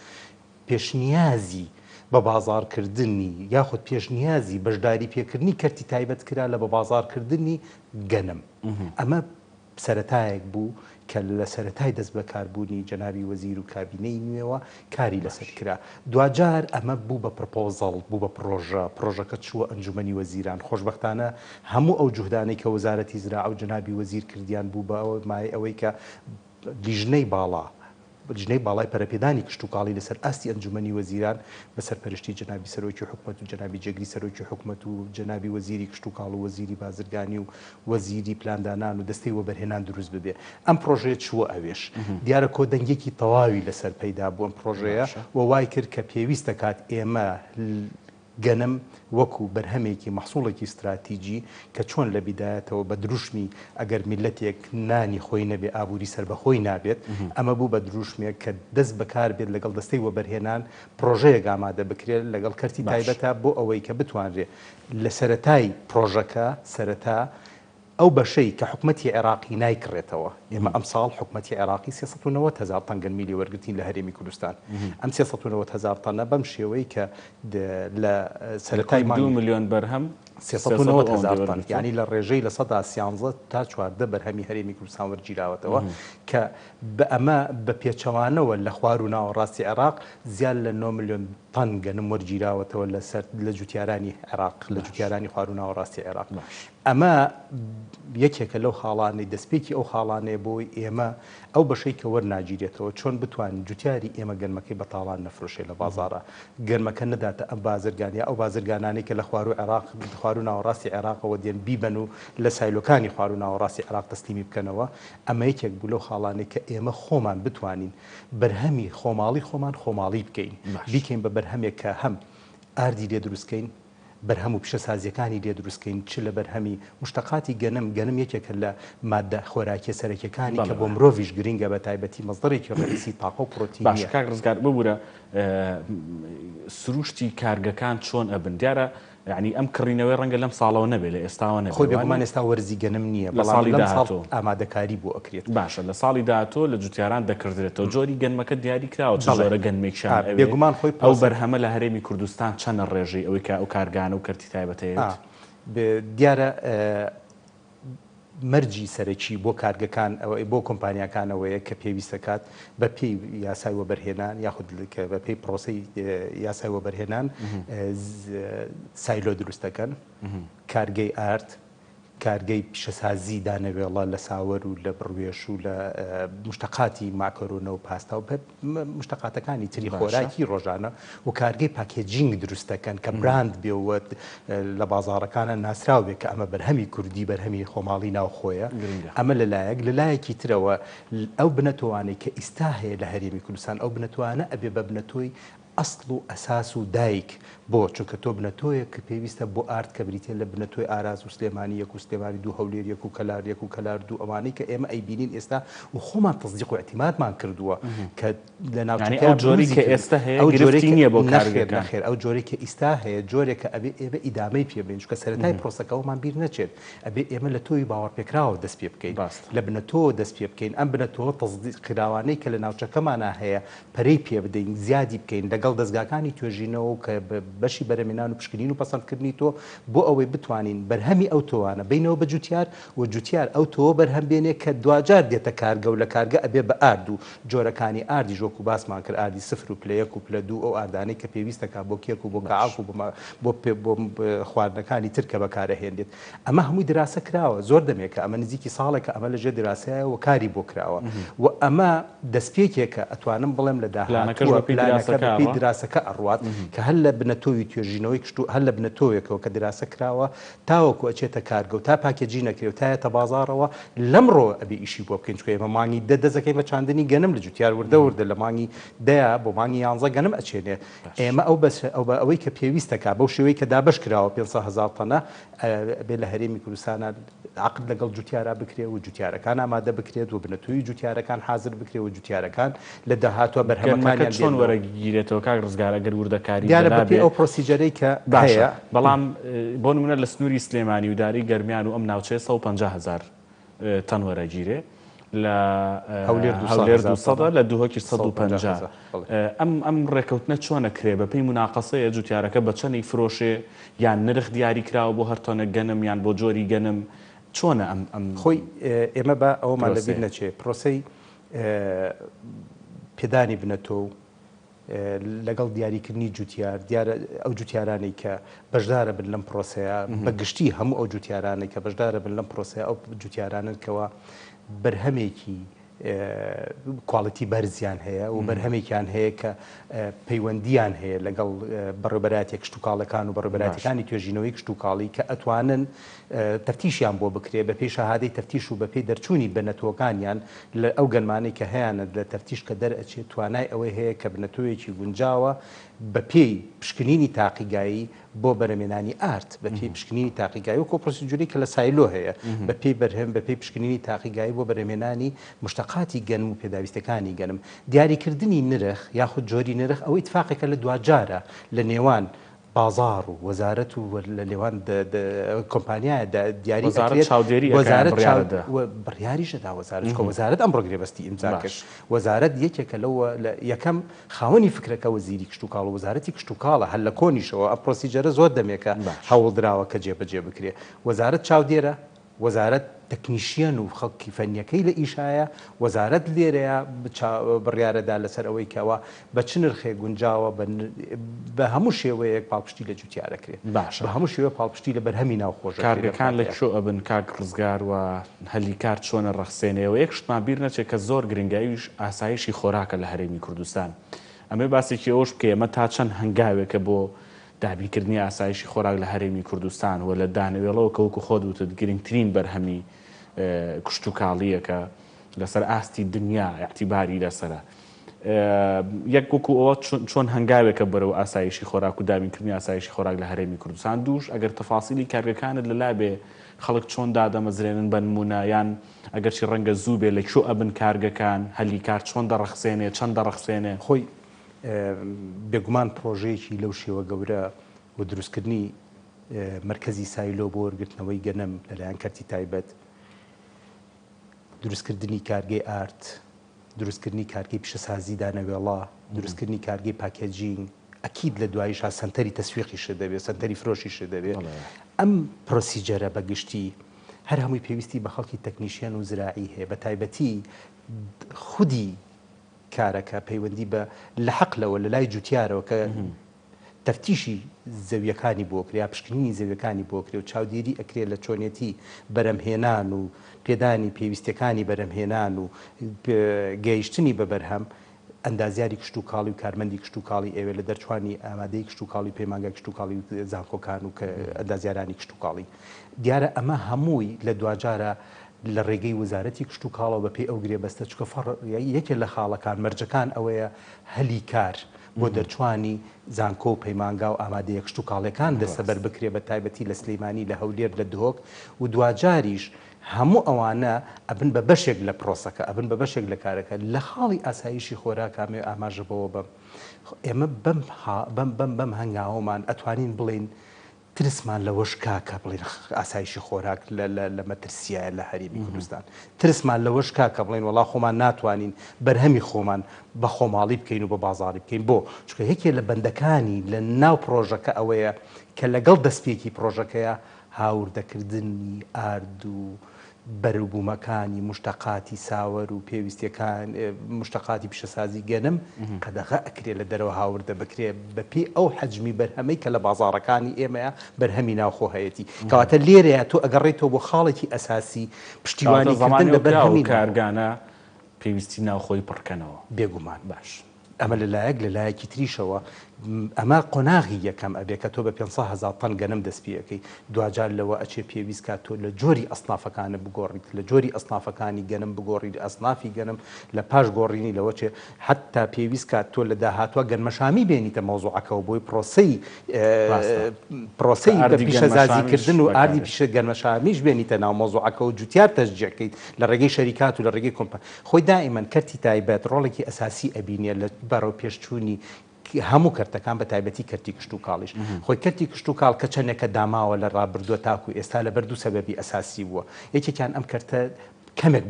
پێشنیازی بە بازاڕکردنی یاخود پێشنیازی بەشداری پێکردنی کەرتی تایبەت کرا لە بەبازاڕکردنی گەنم. ئەمە سەرەتایەک بوو کە لە سەرەتای دەستبەکاربوونی جەنابی وەزیر و کابینەی نوێوە کاری لەسەر کرا. دواجار ئەمە بوو بە پرپۆزەڵ، بوو بە پڕۆژە، پڕۆژەکە چووە ئەنجومەنی وەزیران. خۆشبەختانە هەموو ئەو جوهدانەی کە وەزارەتی زراعە و جەنابی وەزیر کردیان بوو بە مایەی ئەوەی کە لیژنەی باڵا، لیژنەی باڵای پەرەپێدانی کشتوکاڵی لەسەر ئاستی ئەنجومەنی وەزیران بە سەرپەرشتی جەنابی سەرۆکی حکومەت و جەنابی جێگری سەرۆکی حکومەت و جەنابی وەزیری کشتوکاڵ و وەزیری بازرگانی و وەزیری پلاندانان و دەستەی وەبەرهێنان دروست ببێ. ئەم پڕۆژەیە چووە ئەوێش. دیارە کۆدەنگیەکی تەواوی لەسەر پەیدا بوو ئەم پڕۆژەیە و وای کرد کە پێویست دەکات ئێمە گەنم وەکو بەرهەمێکی مەحسوڵێکی ستراتیجی کە چۆن لە بیدایەتەوە بە دروشمی ئەگەر میللەتێک نانی خۆی نەبێ ئابووری سەربەخۆی نابێت ئەمە بوو بە دروشمێک کە دەست بەکار بێت لەگەڵ دەستەی وەبەرهێنان پڕۆژەیەک ئامادە بکرێت لەگەڵ کەرتی تایبەتە بۆ ئەوەی کە بتوانرێ لە سەرەتای پڕۆژەکە سەرەتا ئەو بەشەی کە حکومەتی عێراقی نایکڕێتەوە، ئێمە ئەمساڵ حکومەتی عێراقی 390 هەزار تەن گەنمی لێ وەرگرتین لە هەرێمی کوردستان. ئەم 390 هەزار تەنە بەم شێوەی کە لە سەرەتای مانگی. دوو ملیۆن بەرهەم 390 هەزار تەن، یانی لە ڕێژەی 13% تا 14 بەرهەمی هەرێمی کوردستان وەرگیراوەتەوە کە بە ئەمە بە پێچەوانەوە لە خوار و ناوەڕاستی عێراق زیاد لە 9 ملیۆن تەن گەنم وەرگیراوەتەوە لەسەر لە جوتیارانی عێراق، لە جوتیارانی خوار و ناوەڕاستی عێراق. ئەمە یەکێکە لەو خاڵانەی دەستپێکی ئەو خاڵانەیە بۆی ئێمە ئەو بەشەی کە وەرناگیرێتەوە چۆن بتوانین جوتیاری ئێمە گەنمەکەی بە تاڵان نەفرۆشێ لە بازاڕا گەنمەکە نەداتە ئەم بازرگان یا ئەو بازرگانانەی کە لە خواروو عێراق خواروو ناوەڕاستی عێراقەوە دێن بیبەن و لە سایلۆکانی خواروو ناوەڕاستی عێراق تەسلیمی بکەنەوە ئەمە یەکێک بوو لەو خاڵانەی کە ئێمە خۆمان بتوانین بەرهەمی خۆماڵی خۆمان خۆماڵی بکەین بیکەین بە بەرهەمێک کە هەم ئاردی لێ دروست کەین بەرهەم و پیشەسازییەکانی لێ دروست کەین، چ لە بەرهەمی موشتەقاتی گەنم، گەنم یەکێکە لە ماددە خۆراکییە سەرەکییەکانی کە بۆ مرۆڤیش گرنگە بە تایبەتی مەسدەرێکی ڕەئیسی تاقە و پرۆتینییە. باشە کاک ڕزگار ببورە سروشتی کارگەکان چۆن ئەبن؟ دیارە. یانی ئەم کڕینەوەی ڕەنگە لەم ساڵەوە نەبێ لە ئێستاوە نەبێ خۆی بێگومان ئێستا وەرزی گەنم نییە لە بەڵام ساڵی لەم ساڵ داهاتوو ئامادەکاری بۆ ئەکرێت. باشە لە ساڵی داهاتوو لە جوتیاران دەکڕدرێتەوە جۆری گەنمەکە دیاری کراوە چ بەڵێ جۆرە گەنمێکیان ئا ئەوێ بێگومان خۆی ئەو پرۆسە بەرهەمە لە هەرێمی کوردستان چەنە ڕێژەی ئەوەی کە ئەو کارگانە و کەرتی تایبەت ئا ئەیەوێت؟ دیارە مەرجی سەرەکی بۆ کارگەکان بۆ کۆمپانیاکان ئەوەیە کە پێویست دەکات بە پێی یاسای وەبەرهێنان یاخود بە پێی پرۆسەی یاسای وەبەرهێنان silo دروست دەکەن، کارگەی ئارد، کارگەی پیشەسازی دانەوێڵە لە ساوەر و لە بڕوێش و لە مشتەقاتی ماکەرۆنە و پاستا و مشتەقاتەکانی تری خۆراکی ڕۆژانە و کارگەی packaging دروست دەکەن کە براند بێ و لە بازاڕەکانە ناسراو بێ کە ئەمە بەرهەمی کوردی بەرهەمی خۆماڵی ناوخۆیە ئەمە لەلایەک لەلایەکی ترەوە ئەو بنەتۆوانەی کە ئیستا هەیە لە هەرێمی کوردستان ئەو بنەتۆانە ئەبێ بە بنەتۆی ئەسڵ و ئەساس و دایک بۆ؟ چونکە تۆ بنەتۆیەک کە پێویستە بۆ ئارد کە بریتیە لە بنەتۆی ئاراز و سلێمانی یەک و سلێمانی دوو هەولێر یەک و کەلار یەک و کەلار دوو ئەوانەی کە ئێمە ئەیبینین ئێستا و خۆمان تەسدیق و ئیعتیمادمان کردووە کە لە یانی ناوچەکەیا ئەو جۆرەی بروزی کە کردووە ئێستا هەیە ئەو جۆرەی گرفتی کە نییە بۆ نەخێر کارگەکان؟ نەخێر ئەو جۆرەی کە ئیستا هەیە جۆرێکە ئەبێ ئێمە ئیدامەی پێ بدەین چونکە سەرەتای پرۆسەکە ئەوەمان بیر نەچێت ئەبێ ئێمە لە تۆوی باوەڕپێکراوەوە دەست پێ بکەین ڕاستە. لە بنەتۆوە دەست پێ بکەین ئەم بنەتۆوە تەسدیق کراوانەی کە لە ناوچەکەمانا هەیە پەرەی پێ بدەین، زیادی بکەین لەگەڵ دەزگاکانی توێژینەوە و کە بەشی بەرهەمهێنان و پشکنین و پەسەندکردنی تۆو بۆ ئەوەی بتوانین بەرهەمی ئەو تۆوانە بەینەوە بە جوتیار و جوتیار ئەو تۆوە بەرهەم بێنێ کە دواجار دێتە کارگە و لە کارگە ئەبێ بە ئارد و جۆرەکانی ئاردیش وەکو باسمان کرد ئاردی سفر و پلە یەک و پلە دوو ئەو ئاردانەی کە پێویستەکا بۆ کێک و بۆ باش. کەعک و بۆ بۆ خواردنەکانی تر کە بەکارئەهێنرێت ئەمە هەمووی دراسە کراوە زۆر دەمێکە ئەمە نزیکی ساڵێکە ئەمە لەژێر دراسەیە و کاری بۆ کراوە و ئەمە دەستپێکێکە ئەتوانم بڵێم لە پلانەکەش داهاتووە بەپێی پلانەکە دراسەکە بەپێی ئەڕوا؟ دراسەکە ئەڕوات کە هەر لە بنەتۆوی توێژینەوەی کشت و هەر لە بنەتۆوێکەوە کە دراسە کراوە تاوەکو ئەچێتە کارگە و تا package ی نەکرێ و تا یەتە بازاڕەوە لەمڕۆوە ئەبێ ئیشی بۆ بکەین چونکە ئێمە مانگی دە دەست ئەکەین بە چاندنی گەنم لە جوتیار وردە وردە لە مانگی دەیا بۆ مانگی یانزە گەنم ئەچێنێ ئێمە ئەو بەس ئەو بە ئەوەی کە پێویستەکا بەو شێوەی کە دابەش کراوە 500 هەزار تەنە ئەبێ لە هەرێمی کوردستانا عەقد لەگەڵ جوتیارا بکرێ و جوتیارەکان ئامادە بکرێت و بنەتۆی جوتیارەکان حازر بکرێ و جوتیارەکان لە داهاتوە گەنمەکە بەرهەمەکانیان چۆن بێننەوە. وەرەگیرێتەوە کاک ڕزگار ئەگەر وردەکاری دیارە لەلا بەپێی بێ ئەو procedure ەی کە باشە هەیە. بەڵام بۆ نمونە لە سنوری سلێمانی و داری گەرمیان و ئەم ناوچەیە 150 هەزار تەن وەرەگیرێ لە هەولێر 200 هەولێر هەزار 200 تەنە لە دهۆکیش 150 150 هەزار بەڵێ. ئەم ئەم ڕێکەوتنە چۆنە کرێ بەپێی موناقەسەیە جوتیارەکە بە چەنی فرۆشێ یان نرخ دیاری کراوە بۆ هەر تۆنێک گەنم یان بۆ جۆری گەنم چۆنە ئەم ئەم خۆی ئێمە با ئەوەمان لەبیر پرۆسەیە؟ نەچێ پرۆسەی پێدانی بنەتۆو لەگەڵ دیاریکردنی جوتیار، دیارە ئەو جوتیارانەی کە بەشدارە بن لەم پرۆسەیە بە گشتی هەموو ئەو جوتیارانەی کە بەشدارە بن لەم پرۆسەیە ئەو جوتیارانەن کەوا بەرهەمێکی quality بەرزیان هەیە و بەرهەمێکیان هەیە کە پەیوەندیان هەیە لەگەڵ بەڕێوبەرایەتیە کشتوکاڵەکان و بەڕێوبەرایەتیەکانی توێژینەوەی کشتوکاڵی کە ئەتوانن تەفتیشیان بۆ بکرێ بەپێی شەهادەی تەفتیش و بەپێی دەرچوونی بنەتۆکانیان لە ئەو گەنمانەی کە هەیانە لە تەفتیش کە دەرئەچێ توانای ئەوەی هەیە کە بنەتۆیەکی گونجاوە بەپێی پشکنینی تاقیگایی بۆ بەرەمێنانی ئارد بەپێی پشکنینی تاقیگایی وەکو procedure ی کە لە silo هەیە بەپێی بەرهەم بەپێی پشکنینی تاقیگایی بۆ بەرهەمێنانی مشتەقاتی گەنم و پێداویستەکانی گەنم دیاریکردنی نرخ یاخود جۆری نرخ ئەوە ئیتفاقێکە لە دواجارە لە نێوان بازاڕ و وەزارەت و لە نێوان کۆمپانیایە دیاری وەزارەت ئەکرێت چاودێری ئەکا یان وەزارەت بڕیار چاو ئەدا؟ و بڕیاریش ئەدا وەزارەت چونکە وەزارەت ئەمڕۆ گرێبەستی ئیمزا کرد باش. وەزارەت یەکێکە لەو لە یەکەم خاوەنی فکرەکە وەزیری کشتوکاڵ و وەزارەتی کشتوکاڵە هەر لە کۆنیشەوە ئەم procedure ە زۆر دەمێکە باش. هەوڵدراوە کە جێبەجێ بکرێ وەزارەت چاودێرە وەزارەت تەکنیشیەن و خەڵکی فەنیەکەی لە ئیشایە، وەزارەت لێرەیە بڕیارەدا لەسەر ئەوەی کەوا بە چ نرخێک گونجاوە بە هەموو شێوەیەک پاڵپشتی لە جوتیار ئەکرێ، باشە بە هەموو شێوەیەک پاڵپشتی لە بەرهەمی ناوخۆش ئەکرێ لەم کارگەکان لە کاتەیا. کوێ ئەبن کاک ڕزگار و هەلی کار چۆنە ڕەخسێنێ و یەک شتمان بیر نەچێ کە زۆر گرنگە ئەویش ئاسایشی خۆراکە لە هەرێمی کوردستان ئەمەوێ باسێکی ئەوەش بکەی ئەمە تا چەند هەنگاوێکە بۆ دابینکردنی ئاسایشی خۆراک لە هەرێمی کوردستان و لە دانەوێڵەوە کە وەکو خۆت وتت گرنگترین بەرهەمی کشتوکاڵییە کە لەسەر ئاستی دنیا ئیعتیباری لەسەرە. یەک وەکو ئەوە چۆن هەنگاوێکە بەرەو ئاسایشی خۆراک و دابینکردنی ئاسایشی خۆراک لە هەرێمی کوردستان دووش ئەگەر تەفاسیلی کارگەکانت لەلا بێ خەڵک چۆن دادەمەزرێنن بە نموونە یان ئەگەرچی ڕەنگە زوو بێ لە کوێ ئەبن کارگەکان هەلی کار چۆن دەڕەخسێنێ چەند دەڕەخسێنێ؟ خۆی بێگومان پڕۆژەیەکی لەو شێوە گەورە و دروستکردنی. مەرکەزی silo بۆ وەرگرتنەوەی گەنم لەلایەن کەرتی تایبەت، دروستکردنی کارگەی ئارد، دروستکردنی کارگەی پیشەسازی دانەوێڵە، دروستکردنی کارگەی packaging، ئەکید لە دواییشا سەنتەری تەسویقیشت دەبێ، سەنتەری فرۆشیشت دەبێ. ئەم procedure ە بە گشتی هەر هەمووی پێویستی بە خەڵکی تەکنیشیەن و زراعی هەیە، بە تایبەتی خودی کارەکە پەیوەندی بە لە حەقلەوە لە لای جوتیارەوە کە تەفتیشی زەویەکانی بۆ کرێ یا پشکنینی زەویەکانی بۆ کرێ و چاودێری ئەکرێ لە چۆنێتی بەرەمهێنان و پێدانی پێویستیەکانی بەرەمهێنان و گەیشتنی بە بەرهەم، ئەندازیاری کشتوکاڵی و کارمەندی کشتوکاڵی ئەوێ لە دەرچوانی ئامادەیی کشتوکاڵی و پەیمانگای کشتوکاڵی و زانکۆکان و ئەندازیارانی کشتوکاڵی. دیارە ئەمە هەمووی لە دواجارا لە ڕێگەی وەزارەتی کشتوکاڵەوە بە پێی ئەو گرێبەستە چونکە فەڕ یەکێ لە خاڵەکان مەرجەکان ئەوەیە هەلی کار بۆ دەرچوانی زانکۆ و پەیمانگا و ئامادەیە کشتوکاڵیەکان دەستەبەر بکرێ بە تایبەتی لە سلیمانی لە هەولێر لە دهۆک و دواجاریش هەموو ئەوانە ئەبن بە بەشێک لە پرۆسەکە ئەبن بە بەشێک لە کارەکە لە خاڵی ئاسایشی خۆراکا ئەمەوێ ئاماژە بەوە بەم ئێمە بەم بەم بەم بەم هەنگاوەمان ئەتوانین بڵێین ترسمان لەوەش کا کە بڵێین ئاسایشی خۆراک لە مەترسیایە لە هەرێمی کوردستان. ترسمان لەوەش کا کە بڵێین وەڵا خۆمان ناتوانین بەرهەمی خۆمان بە خۆماڵی بکەین و بە بازاڕی بکەین. بۆ؟ چونکە یەکێ لە بەندەکانی لە ناو پڕۆژەکە ئەوەیە کە لەگەڵ دەستپێکی پڕۆژەکەیا هاوردەکردنی ئارد و بەروبوومەکانی موشتەقاتی ساوەر و پێویستیەکان موشتەقاتی پیشەسازی گەنم قەدەغە ئەکرێ لە دەرەوە هاوردە بکرێ بە پێی ئەو حەجمی بەرهەمەی کە لە بازاڕەکانی ئێمەیە بەرهەمی ناوخۆ هەیەتی کەواتە لێرەیە تۆ ئەگەڕێیتەوە بۆ خاڵێکی ئەساسی کەواتە پشتیوانی کردن زەمانی لە ئەو کراوە بەرهەمی ناوخۆ. کارگانە پێویستی ناوخۆیی پڕکەنەوە. بێگومان. باش. ئەمە لە لایەک، لە لایەکی تریشەوە ئەمە قۆناغی یەکەم ئەبێ کە تۆ بە 500 هەزا تەن گەنم دەست پێ ئەکەی، دواجار لەوە ئەچێ پێویست کات تۆ لە جۆری ئەسنافەکانت بگۆڕیت، لە جۆری ئەسنافەکانی گەنم بگۆڕیت، ئەسنافی گەنم لە پاش گۆڕینی لەوە چێ حەتتا پێویست کات تۆ لە داهاتوە گەنمەشامی بێنیتە مەوزوعەکەوە بۆی پرۆسەی ڕاستە پرۆسەی بە ئاردی پیشەزازی گەنمەشامیش کردن و ئاردی بەکارێت. پیشە گەنمەشامیش بێنیتە ناو مەوزوعەکەوە جوتیار تەشجیع کەیت لە ڕێگەی شەریکات و لە ڕێگەی کۆمپا خۆی دائیمەن کەرتی تایبەت ڕۆڵێکی ئەساسی ئەبینێ لە بەرەو پێشچوونی هەموو کەرتەکان بە تایبەتی کەرتی کشتوکاڵیش. خۆی کەرتی کشتوکاڵ کە چەندێکە داماوە لە ڕابردووە تاکوو ئێستا لەبەر دوو سەبەبی ئەساسی بووە. یەکێکیان ئەم کەرتە کەمێک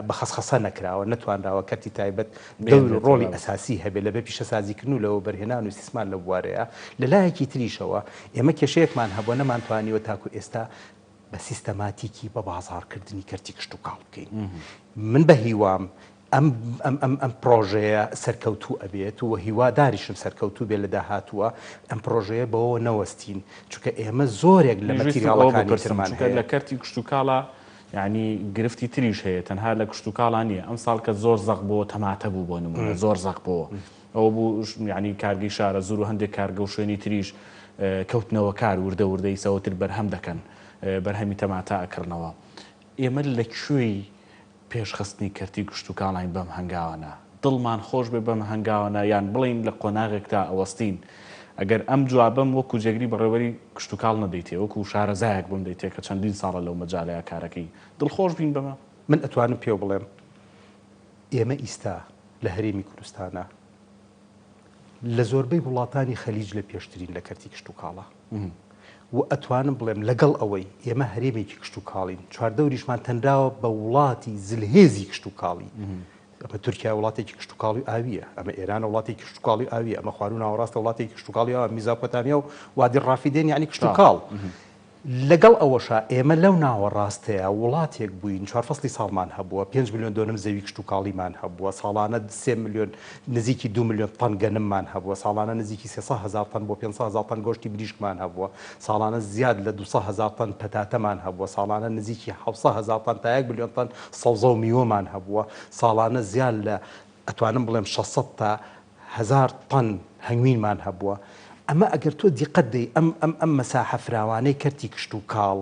بە خەسخەسە نەکراوە، نەتوانراوە کەرتی تایبەت دەور و ڕۆڵی ئەساسی هەبێ لە بە پیشەسازیکردن و لە وەبەرهێنان و ئیستیسمار لەو بوارەیا. لە لایەکی تریشەوە ئێمە کێشەیەکمان هەبووە نەمانتوانیوە تاکوو ئێستا بە سیستەماتیکی بە بازاڕکردنی کەرتی کشتوکاڵ بکەین. من بە هیوام ئەم ئەم ئەم ئەم پڕۆژەیە سەرکەوتوو ئەبێت و هیواداریشم سەرکەوتوو بێت لە داهاتووە، ئەم پڕۆژەیە بەوەوە نەوەستین، چونکە ئێمە زۆرێک لە منیش ویستم ئەوە مەتیریاڵەکانی بپرسم ترمان چونکە هەیە. لە کەرتی کشتوکاڵا یانی گرفتی تریش هەیە تەنها لە کشتوکاڵا نییە ئەمساڵ کە زۆر زەق بۆوە تەماتە بوو بۆ نموونە زۆر زەق بۆوە ئەوە بوو یانی کارگەی شارەزوور و هەندێک کارگە و شوێنی تریش کەوتنەوە کار وردە وردە ئیسەوەتر بەرهەم دەکەن بەرهەمی تەماتە ئەکڕنەوە ئێمە لە کوێی پێشخستنی کەرتی کشتوکاڵین بەم هەنگاوانە دڵمان خۆش بێ بەم هەنگاوانە یان بڵێین لە قۆناغێکدا ئەوەستین ئەگەر ئەم جوابەم وەکو جێگری بەڕێوەبەری کشتوکاڵ نەدەیتێ وەکو شارەزایەک بم دەیتێ کە چەندین ساڵە لەو مەجالەیا کارەکەی دڵخۆش بین بەمە؟ من ئەتوانم پێو بڵێم ئێمە ئیستا لە هەرێمی کوردستانا لە زۆربەی وڵاتانی خەلیج لە پێشترین لە کەرتی کشتوکاڵا و ئەتوانم بڵێم لەگەڵ ئەوەی ئێمە هەرێمێکی کشتوکاڵین چواردەوریشمان تەنراوە بە وڵاتی زلهێزی کشتوکاڵی ئەمە تورکیا وڵاتێکی کشتوکاڵی ئاویە ئەمە ئێران وڵاتێکی کشتوکاڵی ئاویە ئەمە خواروو ناوەڕاستە وڵاتێکی کشتوکاڵی ئاوە میزاپۆتامیا و وادی ڕافیدێن یعنی کشتوکاڵ لەگەڵ ئەوەشا ئێمە لەو ناوەڕاستەیا وڵاتێک بووین چوار فەسڵی ساڵمان هەبووە، پێنج ملیۆن دۆنم زەوی کشتوکاڵیمان هەبووە، ساڵانە سێ ملیۆن نزیکی دوو ملیۆن تەن گەنممان هەبووە، ساڵانە نزیکی 300 هەزار تەن بۆ 500 هەزار تەن گۆشتی مریشکمان هەبووە، ساڵانە زیاد لە 200 هەزار تەن پەتاتەمان هەبووە، ساڵانە نزیکی 700 هەزار تەن تا یەک ملیۆن تەن سەوزە و میوەمان هەبووە، ساڵانە زیاد لە ئەتوانم بڵێم 600 تا هەزار تەن هەنگوینمان هەبووە، ئەمە ئەگەر تۆ دیقەت دەی ئەم ئەم ئەم مەساحە فراوانەی کەرتی کشتوکاڵ.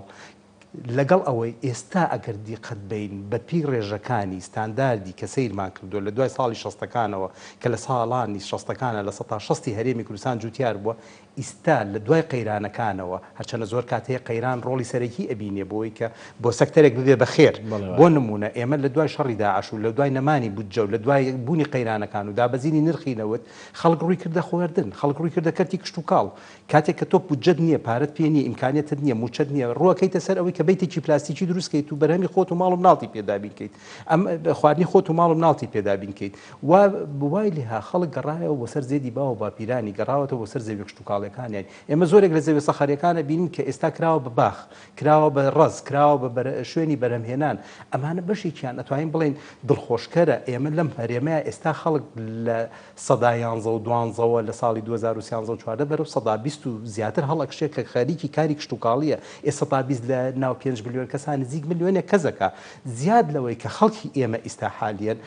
لەگەڵ ئەوەی ئێستا ئەگەر دیقەت بەین بە پێی ڕێژەکانی ستانداردی کە سەیرمان کردووە لە دوای ساڵی شەستەکانەوە کە لە ساڵانی شەستەکانە لە سەتا شەستی هەرێمی کوردستان جووتیار بووە ئیستا لە دوای قەیرانەکانەوە هەرچەنە زۆر کات هەیە قەیران ڕۆڵی سەرەکی ئەبینێ بۆی کە بۆ سەکتەرێک ببێ بە خێر بۆ نموونە ئێمە لە دوای شەڕی داعش و لە دوای نەمانی بودجە و لە دوای بوونی قەیرانەکان و دابەزینی نرخی نەوت خەڵک ڕووی کردە خواردن خەڵک ڕووی کردە کەرتی کشتوکاڵ کاتێک کە تۆ بودجەت نییە، پارەت پێ نییە، ئیمکانیەتت نییە، مووچەت نییە، ڕووەکەیتە سەر ئەوەی کە بەیتێکی پلاستیکی دروست کەیت و بەرهەمی خۆت و ماڵ و مناڵتی پێ دابین کەیت، ئەم خواردنی خۆت و ماڵ و مناڵتی پێ دابین کەیت. وا وای لێها خەڵک گەڕایەوە بۆ سەر زێدی باو و باپیرانی، گەڕاوەتەوە بۆ سەر زەوی کشتوکاڵیەکانیان. ئێمە زۆرێک لە زەویە سەخەریەکان ئەبینین کە ئێستا کراوە بە باخ، کراوە بە ڕەز، کراوە بە بەر شوێنی بەرهەمهێنان. ئەمانە بەشێکیان ئەتوانین بڵێین دڵخۆشکەرە. ئێمە لەم هەرێمەیا ئێستا خەڵک لە سەدا یانزە و دوانزەوە لە ساڵی 2013 و 14 بەرەو 20% و زیاتر هەڵئەکشێ کە خەریکی کاری کشتوکاڵییە. ئێ 20% لە ناو پێنج ملیۆن کەسا نزیک ملیۆنێک کەس ئەکا. زیاد لەوەی کە خەڵکی ئێمە ئیستا حالیەن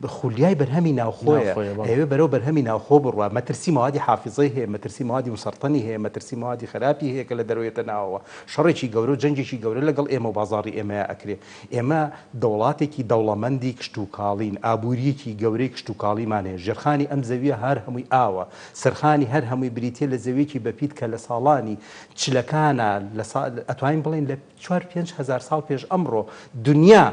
خولیای بەرهەمی ناوخۆیە، ئەیەوێ بەرەو بەرهەمی ناوخۆ بڕوا، مەترسی مەوادی حافیزەی هەیە، مەترسی مەوادی مسەرتەنی هەیە، مەترسی مەوادی خراپی هەیە کە لە دەرەوە یەتە ناوەوە. شەڕێکی گەورە و جەنگێکی گەورە لەگەڵ ئێمە و بازاڕی ئێمەیا ئەکرێ. ئێمە دەوڵاتێکی دەوڵەمەندی کشتوکاڵین، ئابوورییەکی گەورەی کشتوکاڵیمان هەیە، ژێرخانی ئەم زەوییە هەر هەمووی ئاوە، سەرخانی هەر هەمووی بریتییە لە زەوییەکی بەپیت کە لە ساڵانی چلەکانا لە ئەتوانین بڵێین لە چوار 5000 ساڵ پێش ئەمڕۆ دنیا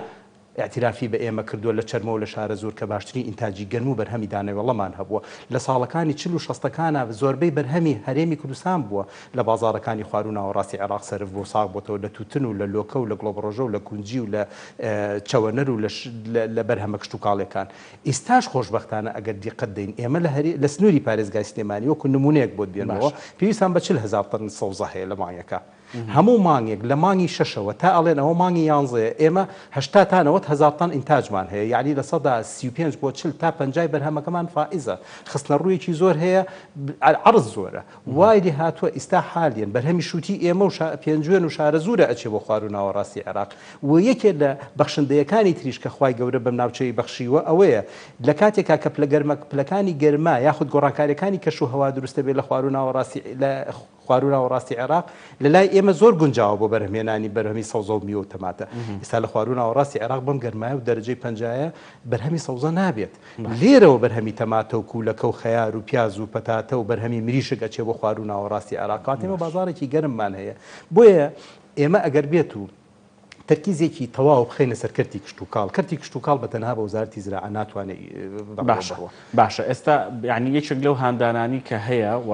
ئیعتیرافی بە ئێمە کردووە لە چەرمۆ و لە شارەزوور کە باشترین ئینتاجی گەنم و بەرهەمی دانەوێڵەمان هەبووە. لە ساڵەکانی چل و شەستەکانا زۆربەی بەرهەمی هەرێمی کوردستان بووە لە بازاڕەکانی خواروو ناوەڕاستی عێراق سەرف بووە و ساغ بۆتەوە لە تووتن و لە لۆکە و لە گڵۆبڕۆژە و لە کونجی و لە چەوەنەر و لە بەرهەمە کشتوکاڵیەکان. ئیستاش خۆشبەختانە ئەگەر دیقەت دەین ئێمە لە هەرێ لە سنووری پارێزگای سلێمانی وەکوو نموونەیەک بۆت بێنمەوە باشە. پێویستمان بە 40 هەزار تەن سەوزە هەیە لە مانگێکا. هەموو مانگێک لە مانگی شەشەوە تا ئەڵێن ئەوە مانگی یانزەیە ئێمە 80 تا 90 هەزار تەن ئینتاجمان هەیە یەعنی 35% بۆ 40 تا پەنجای بەرهەمەکەمان فائیزە خستنەڕوویەکی زۆر هەیە عەرز زۆرە وای لێ هاتووە ئیستا حالیەن بەرهەمی شووتی ئێمە و پێنجوێن و شارەزوورە ئەچێ بۆ خواروو ناوەڕاستی عێراق و یەکێ لە بەخشندەیەکانی تریش کە خوای گەورە بەم ناوچەی بەخشیوە ئەوەیە لە کاتێکا کە پلە گەرمە پلەکانی گەرما یاخود گۆڕانکاریەکانی کەش و هەوا دروستە بێ لە خواروو ناوەڕاستی لە خواروو ناوەڕاستی عێراق لە لای ئێمە زۆر گونجاوە بۆ بەرهەمهێنانی بەرهەمی سەوزە و میوە و تەماتە. ئێستا لە خواروو ناوەڕاستی عێراق بەم گەرمایە و دەرەجەی پەنجایە بەرهەمی سەوزە نابێت. لێرەوە بەرهەمی تەماتە و کوولەکە و خەیار و پیاز و پەتاتە و بەرهەمی مریشک ئەچێ بۆ خواروو ناوەڕاستی عێراق. کەواتە ئێمە بازاڕێکی گەرممان هەیە. بۆیە ئێمە ئەگەر بێت و تەرکیزێکی تەواو بخەینە سەر کەرتی کشتوکاڵ، کەرتی کشتوکاڵ بە تەنها بە وەزارەتی زراعە ناتوانێت بەڕێوە باشە بڕوا. باشە ئێستا یانی یەکێک لەو هاندانانی کە هەیە و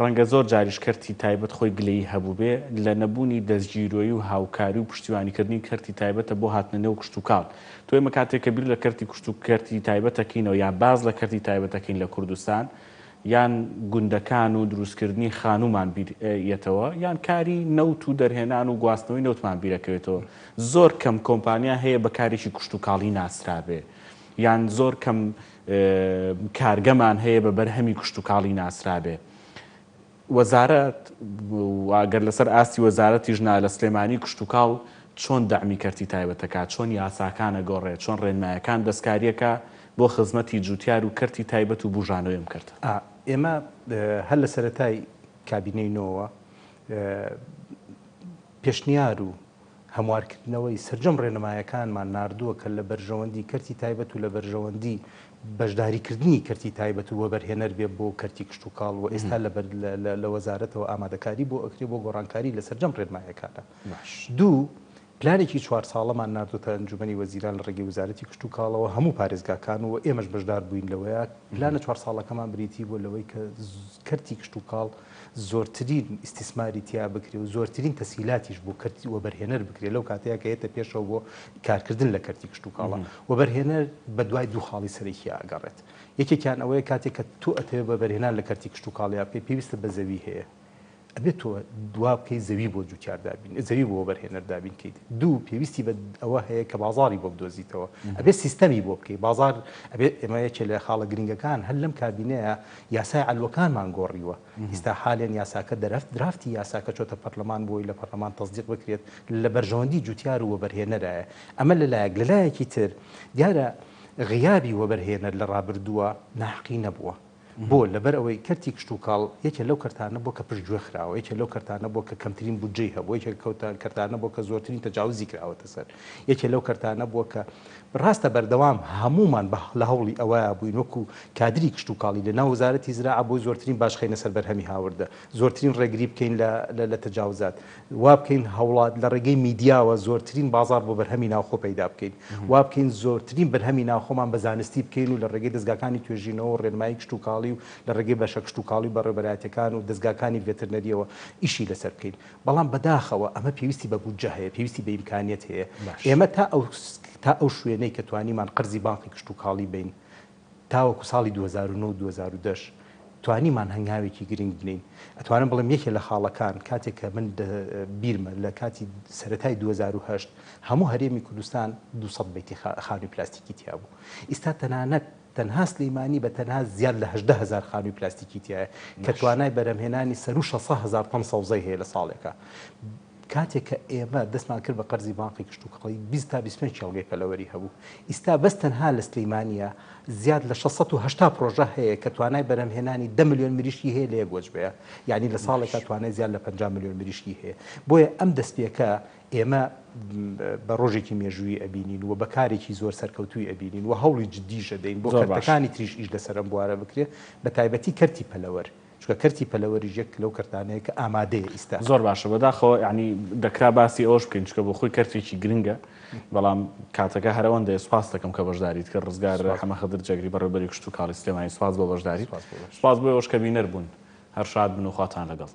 ڕەنگە زۆر جاریش کەرتی تایبەت خۆی گلەیی هەبووبێ لە نەبوونی دەستگیرۆیی و هاوکاری و پشتیوانیکردنی کەرتی تایبەتە بۆ هاتنە نێو کشتوکاڵ تۆ ئێمە کاتێک کە بیر لە کەرتی کشت و کەرتی تایبەت ئەکەینەوە یا باس لە کەرتی تایبەت ئەکەین لە کوردستان یان گوندەکان و دروستکردنی خانوومان بیر یەتەوە یان کاری نەوت و دەرهێنان و گواستنەوەی نەوتمان بیرەکەوێتەوە. زۆر کەم کۆمپانیا هەیە بە کارێکی کشتوکاڵی ناسرابێ یان زۆر کەم کارگەمان هەیە بە بەرهەمی کشتوکاڵی ناسرابێ. وەزارەت و ئەگەر لەسەر ئاستی وەزارەتیش نا لە سلێمانی کشتوکاڵ چۆن دەعمی کەرتی تایبەت ئەکا، چۆن یاساکان ئەگۆڕێ، چۆن ڕێنمایەکان دەستکاریەکا بۆ خزمەتی جوتیار و کەرتی تایبەت و بوژانەوەی ئەم کەرتە؟ ئا ئێمە هەر لە سەرەتای کابینەی نۆوە پێشنیار و هەموارکردنەوەی سەرجەم ڕێنمایەکانمان ناردووە کە لە بەرژەوەندی کەرتی تایبەت و لە بەرژەوەندی بەشداریکردنی کەرتی تایبەت و وەبەرهێنەر بێ بۆ کەرتی کشتوکاڵ و ئێستا لە وەزارەتەوە ئامادەکاری بۆ ئەکرێ بۆ گۆڕانکاری لە سەرجەم ڕێنمایەکانە. دوو، پلانێکی چوار ساڵەمان ناردۆتە ئەنجومەنی وەزیران لە ڕێگەی وەزارەتی کشتوکاڵەوە هەموو پارێزگاکان و ئێمەش بەشدار بووین لەوەیا، پلانە چوار ساڵەکەمان بریتی بووە لەوەی کە کەرتی کشتوکاڵ زۆرترین ئیستیسماری تیا بکرێ و زۆرترین تەسهیلاتیش بۆ کەرتی وەبەرهێنەر بکرێ لەو کاتەیا کە یەتە پێشەوە بۆ کارکردن لە کەرتی کشتوکاڵا. وەبەرهێنەر بە دوای دوو خاڵی سەرەکیا ئەگەڕێت. یەکێکیان ئەوەیە کاتێک کە تۆ ئەتەوێ وەبەرهێنان لە کەرتی کشتوکاڵیا بکەی پێویستت بە زەوی هەیە. ئەبێت تۆ وا بکەیت زەوی بۆ جوتیار دابین زەوی بۆ وەبەرهێنەر دابین کەیت. دوو، پێویستی بە ئەوە هەیە کە بازاڕی بۆ بدۆزیتەوە. ئەبێت سیستەمی بۆ بکەیت. بازاڕ ئەبێت ئێمە یەکێ لە خاڵە گرنگەکان هەر لەم کابینەیە یاسای عەلوەکانمان گۆڕیوە. ئیستا حالێن یاساکە دەرفت درافتی یاساکە چۆتە پەرلەمان بۆی لە پەرلەمان تەسدیق بکرێت لە بەرژەوەندی جوتیار و وەبەرهێنەرایە. ئەمە لە لایەک. لە لایەکی تر دیارە غیابی وەبەرهێنەر لە ڕابردووە ناحەقی نەبووە. بۆ؟ لەبەر ئەوەی کەرتی کشتوکاڵ یەکێ لەو کەرتانە بووە کە پشتگوێ خراوە، یەکێ لەو کەرتانە بووە کە کەمترین بودجەی هەبووە، یەکێک کەرتانە بووە کە زۆرترین تەجاوزی کراوەتە سەر، یەکێ لەو کەرتانە بووە کە ڕاستە بەردەوام هەموومان بە لە هەوڵی ئەوەیا بووین وەکو کادری کشتوکاڵی لە ناو وەزارەتی زراعە بۆی زۆرترین باج خەینە سەر بەرهەمی هاوردە، زۆرترین ڕێگری بکەین لە لە تەجاوزات، وا بکەین هەوڵات لە ڕێگەی میدیاوە زۆرترین بازاڕ بۆ بەرهەمی ناوخۆ پەیدا بکەین، وا بکەین زۆرترین بەرهەمی ناوخۆمان بە زانستی بکەین و لە ڕێگەی دەزگاکانی توێژینەوە و ڕێنمایی کشتوکاڵی و لە ڕێگەی بەشە کشتوکاڵی و بەڕێوەبەرایەتیەکان و دەزگاکانی ڤێترنەریەوە ئیشی لەسەر بکەین. بەڵام بەداخەوە ئەمە پێویستی بە بودجە هەیە، پێویستی بە ئیمکانیەت هەیە. ئێمە تا ئەو تا ئەو شوێنەی کە توانیمان قەرزی بانقی کشتوکاڵی بەین تاوەکو ساڵی 2009 و 2010 توانیمان هەنگاوێکی گرنگ بنێین. ئەتوانم بڵێم یەکێ لە خاڵەکان کاتێک کە من بیرمە لە کاتی سەرەتای 2008 هەموو هەرێمی کوردستان 200 بەیتی خانووی پلاستیکی تیا بوو. ئیستا تەنانەت تەنها سلیمانی بە تەنها زیاد لە 18 هەزار خانووی پلاستیکی تیایە کە توانای بەرهەمهێنانی سەروو 600 هەزار تەن سەوزەی هەیە لە ساڵێکا. کاتێک کە ئێمە دەستمان کرد بە قەرزی بانقی کشتوکاڵی 20 تا 25 کێڵگەی پەلەوەری هەبوو. ئیستا بەس تەنها لە سلیمانییە زیاد لە 680 پرۆژە هەیە کە توانای بەرهەمهێنانی 10 ملیۆن مریشکی هەیە لە یەک وەجبەیە. یانی لە ساڵێکا توانای زیاد لە 50 ملیۆن مریشکی هەیە. بۆیە ئەم دەستپێکە ئێمە بە ڕۆژێکی مێژوویی ئەبینین و بە کارێکی زۆر سەرکەوتووی ئەبینین و هەوڵی جدیش ئەدەین بۆ کەرتەکانی تریش ئیش لەسەر ئەم بوارە بکرێ بە تایبەتی کەرتی پەلەوەر چونکە کەرتی پەلەوەریش یەک لەو کەرتانەیە کە ئامادەیە ئیستا. زۆر باشە بەداخەوە یانی دەکرا باسی ئەوەش بکەین چونکە بۆ خۆی کەرتێکی گرنگە بەڵام کاتەکە هەر ئەوەندەیە سوپاست دەکەم کە بەشداریت کرد ڕزگار حەمە خدر جێگری بەڕێوەبەری کشتوکاڵی سلێمانی سوپاس بۆ بەشداریت سوپاس بۆ ئێوەش کە بینەر بوون هەر شاد بن و خواتان لەگەڵ.